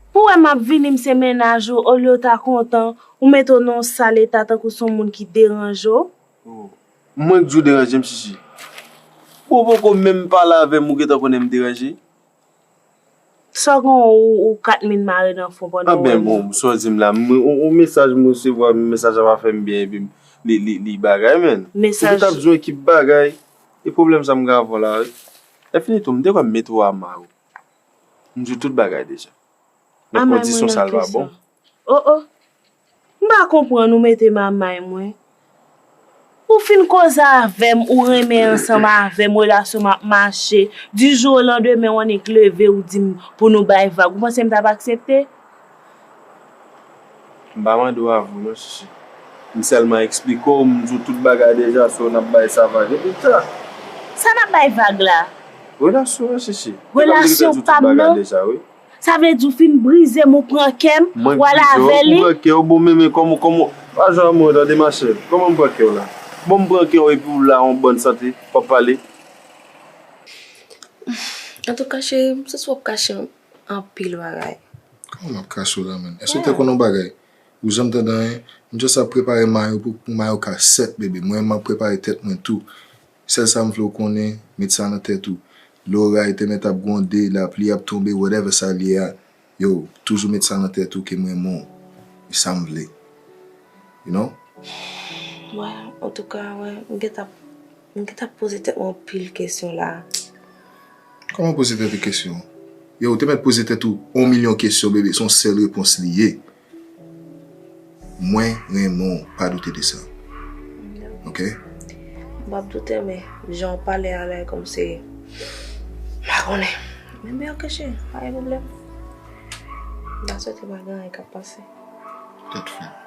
Pou wè m ap vini m se mennaj ou, olye w ta kontan, ou mete w nan yon sal eta tankou se yon moun ki deranje w? Oh, mwen k di w deranje m, Chichi? Ou poko menm pale avè m, ou gentan konnen m deranje? Sa w gen ou, ou kat min mare nan fon pandan w wè m? Anben bon, sa w di m la, m, yon, yon mesaj m resevwa, mesaj la pa fè m byen, epi m, li, li, li bagay, menn. Mesaj. Ou te t ap di yon ekip bagay, e pwoblèm sa m gen avè w la, wi. Lè fini tou, m te kwè m mete w a may ou. M di w tout bagay deja. Men kondisyon sa l pa bon. Oh, oh. M pa konprann ou mete m a may mwen. Ou fin koze avè m, ou renmen ansanm avè m, relasyon m ap mache. Di jou o landemen w annik leve, ou di m pou nou bay vag. Ou panse m t ap aksepte? M pa mande w avwe w non, Chichi. M sèlman eksplike w, m di w tout bagay deja, so n ap bay sa vag. Epi ta. Sa n ap bay vag la? Relasyon an, Chichi. Relasyon pa m nan? Sa vle di w fin brize m, ou pran kè m, w al avè li? Mwen k brize w, ou pran kè w, bon, men, men, kòman, kòman, pa jwe a mwen, tande, machè. Kòman m pran kè w la? Bon, m pran kè w epi w la, an bòn sante, w ap pale. Antouka, cheri, m santi w ap kache anpil bagay. Kòman m ap kache w la, menn? Èske w te konn yon bagay? Ou janm tande anyen? M just ap prepare mayo pou, pou mayo ka sèt, bebe. Mwen, m ap prepare tèt mwen tou. Sèl sa m vle w konnen, met sa nan tèt ou. Loray te mèt ap gwonde, lapli ap tonbe, whatever sa l ye a, yo, toujou met sa nan tèt ou ke m renmen w. E sa m vle. You know? Wè, antouka, wè, m gentan, m gentan poze tèt mwen anpil kesyon la. Kòman poze tèt ou kesyon? Yo, ou te mèt poze tèt ou yon milyon kesyon, bebe, se yon sèl repons li ye. Mwen renmen w, pa doute de sa. Ok? M p ap doute, men jan w pale a la, e kòmsi m pa konnen. Men, men ok, cheri, pa gen pwoblèm. M ta swete pa gen anyen k ap pase. Tèt frèt.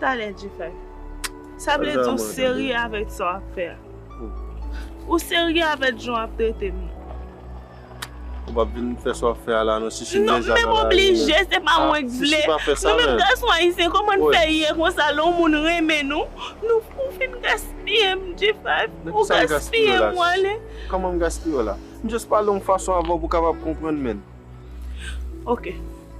Talè, G five. Sa vle di w serye avèk sa w ap fè a? Ou serye avèk jan w ap trete m nan? Ou p ap vin fè sa w ap fè a la non, Chichi, m deja nan lari. Non, men m oblije, se pa mwen k vle. Chichi, pa fè sa, menn. Nou menm gason ayisyen, kòman n fè ye konsa, lè yon moun renmen nou, nou, ou fin gaspiye m, G five, ou gaspiye m, w ale. Kòman m gaspiye w la? M just pale yon fason avè w pou w kapab konprann, menn. Ok.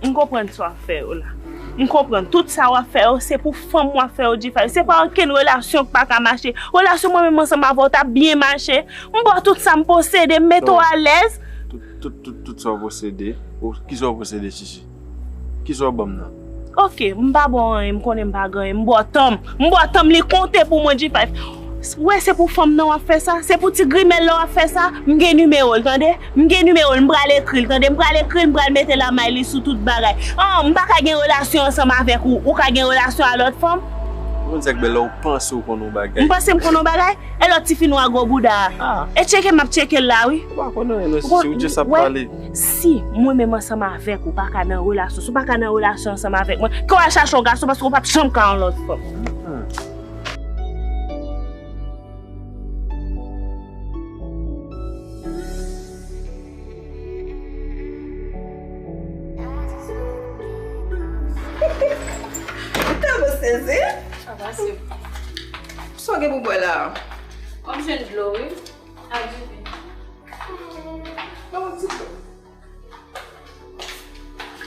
M konprann sa w ap fè yo la. M konprann. Tout sa w ap fè yo, se pou fanm w ap fè yo, G five. Se pa okenn relasyon k pa ka mache. Relasyon mwen menm ansanm avè w t ap byen mache. M ba w tout sa m posede, m mete w alèz. Tout, tout, tout, tout sa w posede. Ou, kisa w posede, Chichi? Kisa w ban m nan? Ok, m pa ba w anyen, m konnen m pa gen anyen. M ba w tan m. M ba w tan m, li konte pou mwen, G five. Wè, se pou fanm nan w ap fè sa? Se pou ti grimèl la w ap fè sa? M gen nimewo l, tande. M gen nimewo l, m pral ekri l, tande. M pral ekri l, m pral mete la may li sou tout bagay. An, m pa ka gen relasyon ansanm avèk ou, ou ka gen relasyon a lòt fanm? Ou konn sa k bèl la, ou panse ou konn yon bagay. M panse m konn yon bagay? E lòt tifi nwa gwo bouda a? E tcheke m ap tcheke l la, wi. Ou pa konn anyen, non, si ou just ap pale. Si mwen menm ansanm avèk ou pa ka nan relasyon, si w pa ka nan relasyon ansanm avèk mwen, ke w al chache yon gason, paske ou p ap janm ka yon lòt fanm. Ou tèlman sezi. Sa pase. Sa w gen pou bwè la a? M ap jwenn dlo, wi. Ak diven. Ban mwen ti dlo.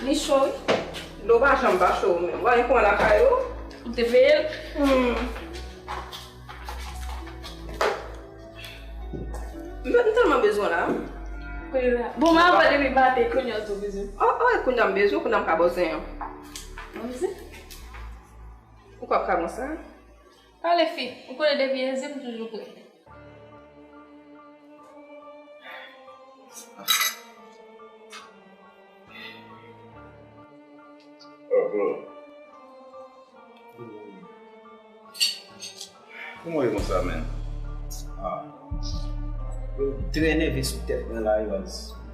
Li cho, wi. Dlo pa janm pa cho, ou menm. Ou pa gen kouran lakay ou? Ou te peye l? Hmm. M, m tèlman bezwen la. Kounye a. Bon, mwen avè depi maten, kounye a tou bezwen. Oh, oh, kounye a m bezwen, kounye a m ka bò zen an. Mwen zen? Ou kwè ap ka konsa? Pale fi, ou konnen depi e zen m toujou prè. Oh, bro. Kòman w ye konsa, man? Ah. Yo trè nève sou tèt mwen la, yo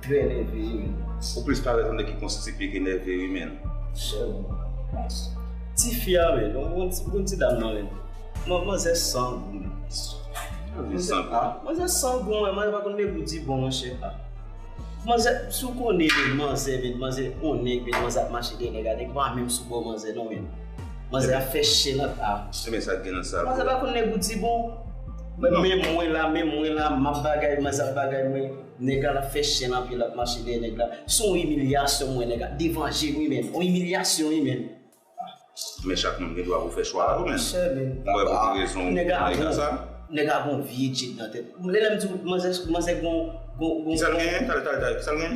trè nève, wi, man. Ou plis parèt yon nèg ki konstipe ke nève, wi, man. Sèl. Tifi a, man, yon, yon ti, yon ti dam nan, man. Man, manzè san gou, man. Manzè san gou? Ah, manzè san gou, man. Manzè pa konn legou di bon, monchè. Ah. Manzè, si w konnen, men, manzè, men, manzè, on nèg, men, manzè ap mache dèyè nèg la, nèg pa menm sou bò manzè, non, men. Manzè ap fè chèn ant a. Ebyen, sa k gen nan sa, bro? Manzè pa konn legou di bon. Men mwen la, men mwen la, m ap bagay, manzè ap bagay mwen. Nèg la, l ap fè chèn anpil, l ap mache dèyè nèg la. Se yon imilyasyon, mwen, nèg la. Devan je m, wi, men. Yon imilyasyon, wi, men. Men chak moun gen dwa pou fè chwa a yo, men. Monchè, men. Mwen wè pou ki rezon ou nan eta sa. Nèg la gon vye djed nan tèt. Lè, lè m di w, manzè, manzè gon, gon, gon. Kisa l genyen? Talè, talè, talè. Kisa l genyen?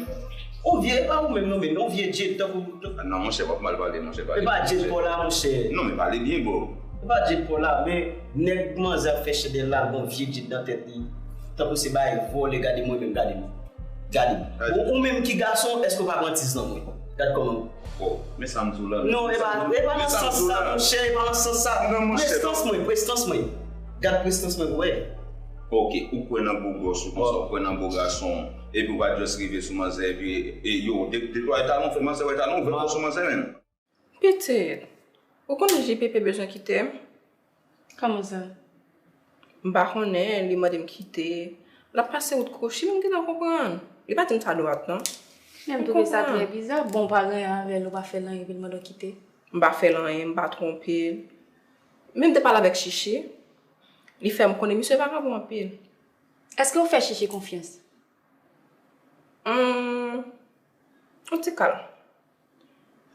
On vye, e pa ou menm non, men on vye djed tankou, tankou. Ah, non, monchè, w ap mal pale, monchè, pale byen, monchè. E pa djed pa w la, monchè. Non, men pale byen, bro. E pa djed pa w la, men nèg manzè ap fè chedèl la, gon vye djed nan tèt li. Tankou se bagay vòlè, gade mwen menm, gade m. Gade m. Ou, ou menm ki gason, èske w pa pran ti zan mwen? Gad kòman. Bon, men sa m di w la. Non, e pa, e pa nan sans sa, monchè, e pa nan sans sa. Non, monchè. Prestans mwen, prestans mwen. Gad prestans mwen, wè. Ok, ou kwè nan bo gòs ou konsa, ou kwè nan bo gason, epi w pa just rive sou manzè, epi, e, yo, de-, deplwaye talon, fè manzè wè talon, vè kò sou manzè menm. Pitit, ou konnen J P P bezwen kite m? Kòman sa? M pa konnen, li mande m kite. L ap pase wout kwochi, men m gentan konprann. Li pa di m sa dwat, non. Men m twouve sa trè biza. Bon, ou pa gen anyen avè l, ou pa fè l anyen, epi l mande w kite. M pa fè l anyen, m pa twonpe l. Men m te pale avèk Chichi. Li fè m konnen misye vagabon anpil. Èske w fè Chichi konfyans? Hmm, yon ti kal.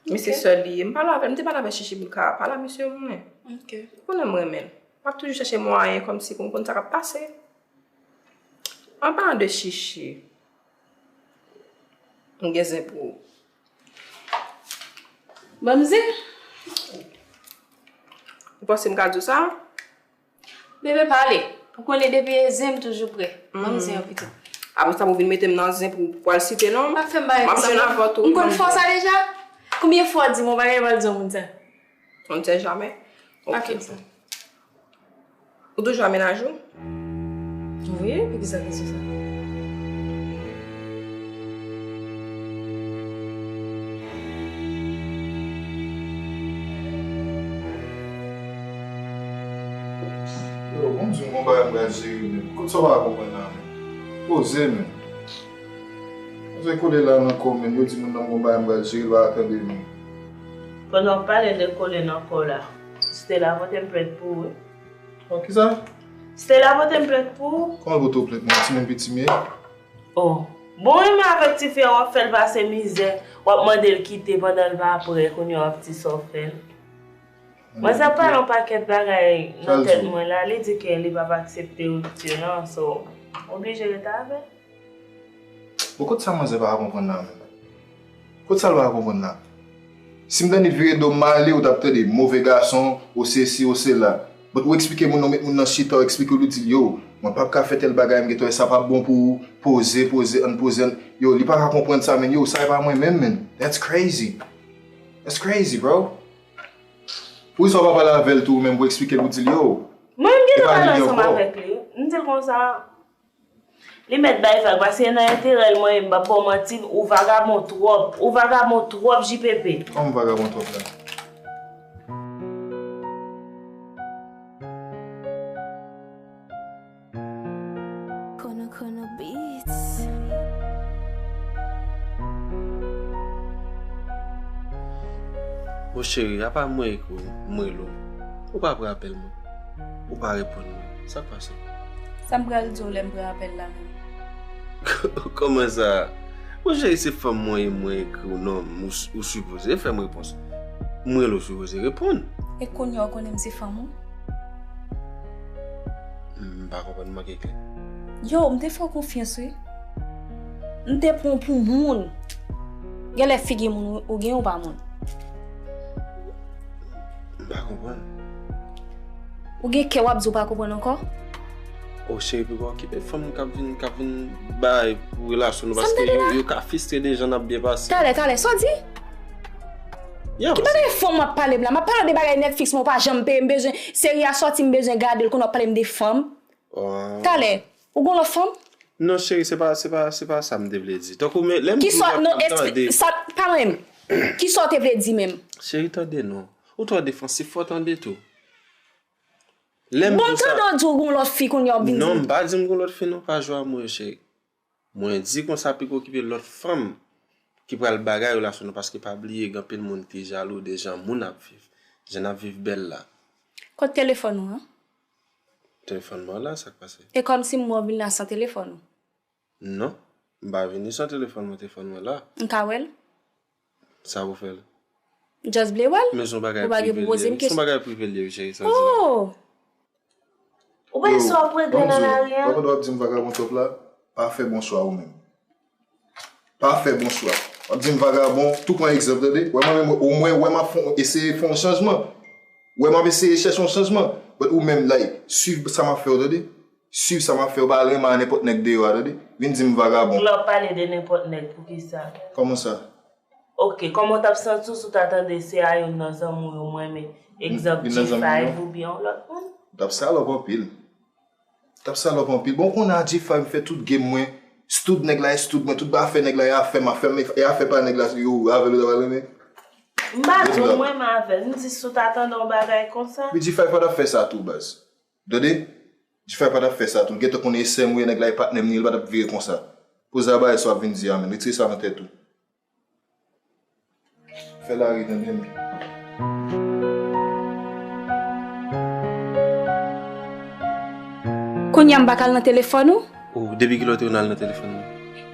Misye sèl li ye. M pale avè l, m te pale avè Chichi pou l ka pale a misye mwen. Ok. Ou konnen m renmen l. M ap toujou chèche mwayen kòmsi pou m konn sa k ap pase. An palan de Chichi, m gen zen pou ou. Ban m zen? Ou panse m ka di w sa? Bebe, pale. Ou konnen depi e zen m toujou prè. Ban m zen an pitit. Apre sa, pou vin mete m nan zen pou, pou al site non. Pa fè m bagay konsa. M ap jwenn avè w tou. M konn fè w sa deja? Konbyen fwa w di m yon bagay, m pral di yon moun sa? On ne sait jamais. Pa fè m sa. Ou toujou ap menaj ou? Wi, poukisa kesyon sa? Yo, bon, m di w gon bagay m pral jere menm. Kot sa w pa konprann la menm? Poze menm. Mwen fè kole la nan kò menm. Yo di moun nan gon bagay m pral jere, l pa tande menm. Pandan w ap pale de kole nan kò la, Stella pote m plent pou ou, wi. Oh, kisa? Stella pote m plent pou ou. Kòman l pote w plent, mwen? Ti moun piti m ye? Oh. Bon, wi, men avèk tifi a, w ap fè l pase mizè. W ap mande l kite pandan l pa prè, kounye a w ap di sa w fè l. Mwen sa pale yon pakèt bagay nan tèt mwen la, li di ke li p ap aksepte ripti nan, so, oblije rete avè l. Bon, kot sa manzè pa ka konprann la menm? Kot sa l pa ka konprann la? Si m tande vire do m ale, ou t ap tande move gason, ou sesi, ou sela. But ou eksplike moun nan, ou met moun nan chita, ou eksplike l, ou di l, yo, mwen p ap ka fè tèl bagay, m gentan wè sa p ap bon pou ou, poze, poze, ann poze, ann. Yo, li pa ka konprann sa, men yo, sa e pa mwen menm, men. That's crazy. That's crazy, bro. Poukisa w pa pale avè l tou, ou menm, pou eksplike l, ou di l, yo, Mwen, m e gentan pa pale li ansanm ankò. Avèk li. M di l konsa, li mèt bay vag, paske nan enterè l, mwen, m p ap ba w manti, ou vagabon twòp. Ou vagabon twòp, J P P. Kòman m vagabon twòp la? Kono Kono Beats. Bon, cheri, apa mwen ekri w, m rele w, ou pa pran apèl mwen, ou pa reponn mwen. Sa k pase? Sa m pral di w lè m pran apèl la menm? Kòman sa? Bon, cheri, se fanm mwen ye, mwen ekri w, non, ou, ou sipoze fè m repons. M rele w, sipoze reponn. E kounye a w konnen m se fanm ou? M pa konprann, m manke klè. Yo, m te fè w konfyans, wi. M te pran w pou moun. Genlè figi moun ou, ou gen ou pa moun. M pa konprann. Ou gen kè w ap di w pa konprann ankò? O cheri, pou pa okipe fanm k ap vin, k ap vin bay pou relasyon nou, paske yo, yo ka fistre deja n ap byen pase. Talè, talè, sa w di? Ki bagay fanm w ap pale m la? M ap pale w de bagay Netflix, men w pa janm peye m, bezwen seri a sòti, m bezwen gade l, kounye a w ap pale m de fanm. Talè, ou gon lòt fanm? Non, cheri, se pa, se pa, se pa sa m te vle di. Tankou men, lè m di w, w ap tande. Sa, pa mwen menm. Kisa w te vle di menm? Cheri, tande non. Ou twò defansif, fò w tande tou. Lè m di w sa. Bon, tande w di w gon lòt fi kounye a w ap vin di m. Non, m pa di m gon lòt fi non, pa jwe a mo yo, cheri. Mwen di konsa piko okipe lòt fanm ki pral bagay relasyon nou, paske pa bliye gen anpil moun ki jalou de jan moun ap viv, jan n ap viv bèl la. Kot telefòn ou an? Telefòn mwen la, sa k pase? E kòmsi m wè w vin la san telefòn ou? Non, m pa vini san telefòn mwen, telefòn mwen la. M ka wè l? Sa pou fè l? Just vle wè l? Men se yon bagay prive l ye, se yon bagay prive l ye, wi, cheri, sa w di la. Oh! Ou pa wè sa w ap regle nan lari a? Yo, ban m di w, w ap di m vagabon twòp la, pa fè bon chwa ou menm. Pa fè bon chwa. W ap di m vagabon, tou pran egzanp, tande. Wè mwen menm, omwen, wè m ap fè, eseye fè yon chanjman. Wè m ap eseye chèche yon chanjman. But ou menm, like, swiv sa m ap fè w, tande. Swiv sa m ap fè w, pa al renmen a nenpòt nèg deyò a, tande. Vin di m vagabon. Lè w ap pale de nenpòt nèg, poukisa? Kòman sa? Ok, kòman w t ap santi w si w ta tande se a youn nan zanmi w yo m renmen? Egzanp, G five oubyen yon lòt moun? M t ap salòp anpil. M t ap salòp anpil. Bon, ou konnen a G five m fè tout game mwen. Tout nèg la, tout mwen, tout afè nèg la, e afè m, afè m, e afè pa nèg la, yo, avè l ou ta pral renmen. M pa di w m renmen avè l, m di si w ta tande yon bagay konsa. Epi G five pa t ap fè sa tou, baz. Tande? G five pa t ap fè sa tou. L gentan konnen e sè m ou ye, nèg la e patnè m li ye, l pa t ap vire konsa. Poze a bagay sa w ap vin di a, menm. Retire sa nan tèt ou. Fè lari tande m. Kounye a m pa ka al nan telefòn ou? O, depi kilè w te konn al nan telefòn mwen?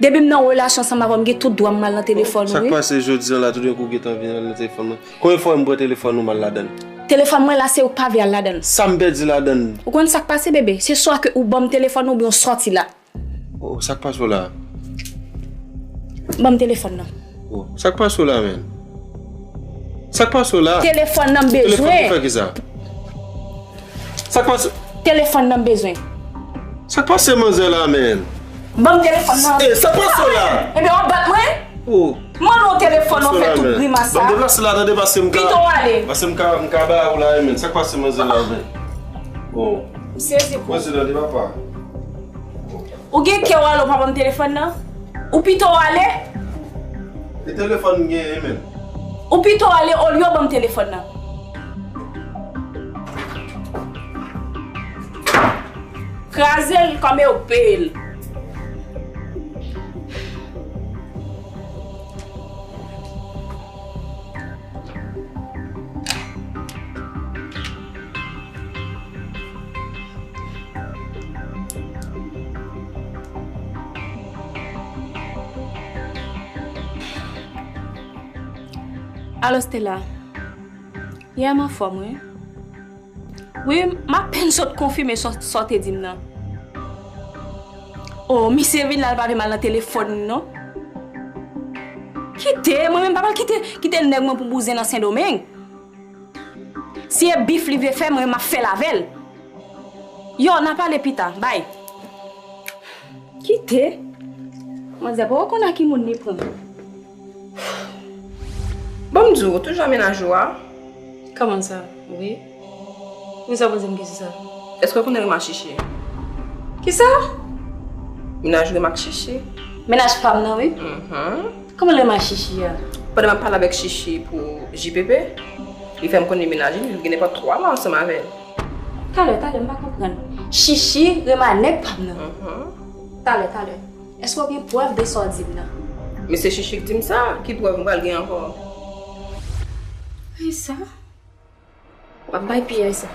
Depi m nan relasyon ansanm avè w, m gen tout dwa m al nan telefòn ou, wi. Sa k pase jodi a la, toudenkou w gentan vin al nan telefòn mwen? Konbyen fwa m pran telefòn ou m al ladan l? Telefòn mwen la, se ou k pa vle al ladan l. Sa m pèdi ladan l? Ou konn sa k pase, bebe? Se swa ke ou ban m telefòn ou oubyen w sòti la. Oh, sa k pase w la? Ban m telefòn nan. Oh, sa k pase w la, menn? Sa k pase w la? Telefòn nan m bezwen. Telefòn pou fè ki sa? Sa k pase? Telefòn nan m bezwen. Sa k pase manzè la, menn? Ban m telefòn nan. Eh, sa k pase w la? Ebyen, w ap bat mwen? Oh. Mwen nan telefòn nan fè tout grimas sa. Ban m deplase la, tande, paske m ka, pito w ale. Paske m ka, m ka ba ou la, menn. Sa k pase manzè la, menn? Oh. M sezi pou ou. Manzè la, de papa. Ou gen kè w ale, ou pa ban m telefòn nan? Ou pito w ale? E telefòn m genyen, menn. Ou pito w ale olye w ban m telefòn nan. Kraze l kòm e w peye l. Alo, Stella. Yè m anfòm, wi. Wi, m apèn sot konfime sa, sa w te di m nan. O, misye vin la, l pa vle m al nan telefòn li, non. Kite, mwen menm, m pa pral kite, kite nèg mwen pou bouzen nan Sendomeng. Si e bif li vle fè, mwen m ap fè l avè l. Yo, n a pale pita. Bay. Kite. Manzè poko konn a ki moun li pran. Bon, m di w, ou toujou a mennaj ou a? Kòman sa? Wi. Poukisa w poze m kesyon sa? Èske w konnen rema Chichi? Kisa? Mennaj rema ak Chichi. Mennaj pa m nan, wi. Mhm. Kòman rema Chichi a? Pandan m ap pale avèk Chichi pou J P P, li fè m konnen mennaj li, li gen nenpòt twa mwa ansanm avè l. Talè, talè, m pa konprann. Chichi rema nèg pa m nan. Mhm. Talè, talè. Èske w gen prèv de sa w di m nan? Men se Chichi k di m sa, ki prèv m pral gen ankò? Ay sa. W ap bay piyay sa.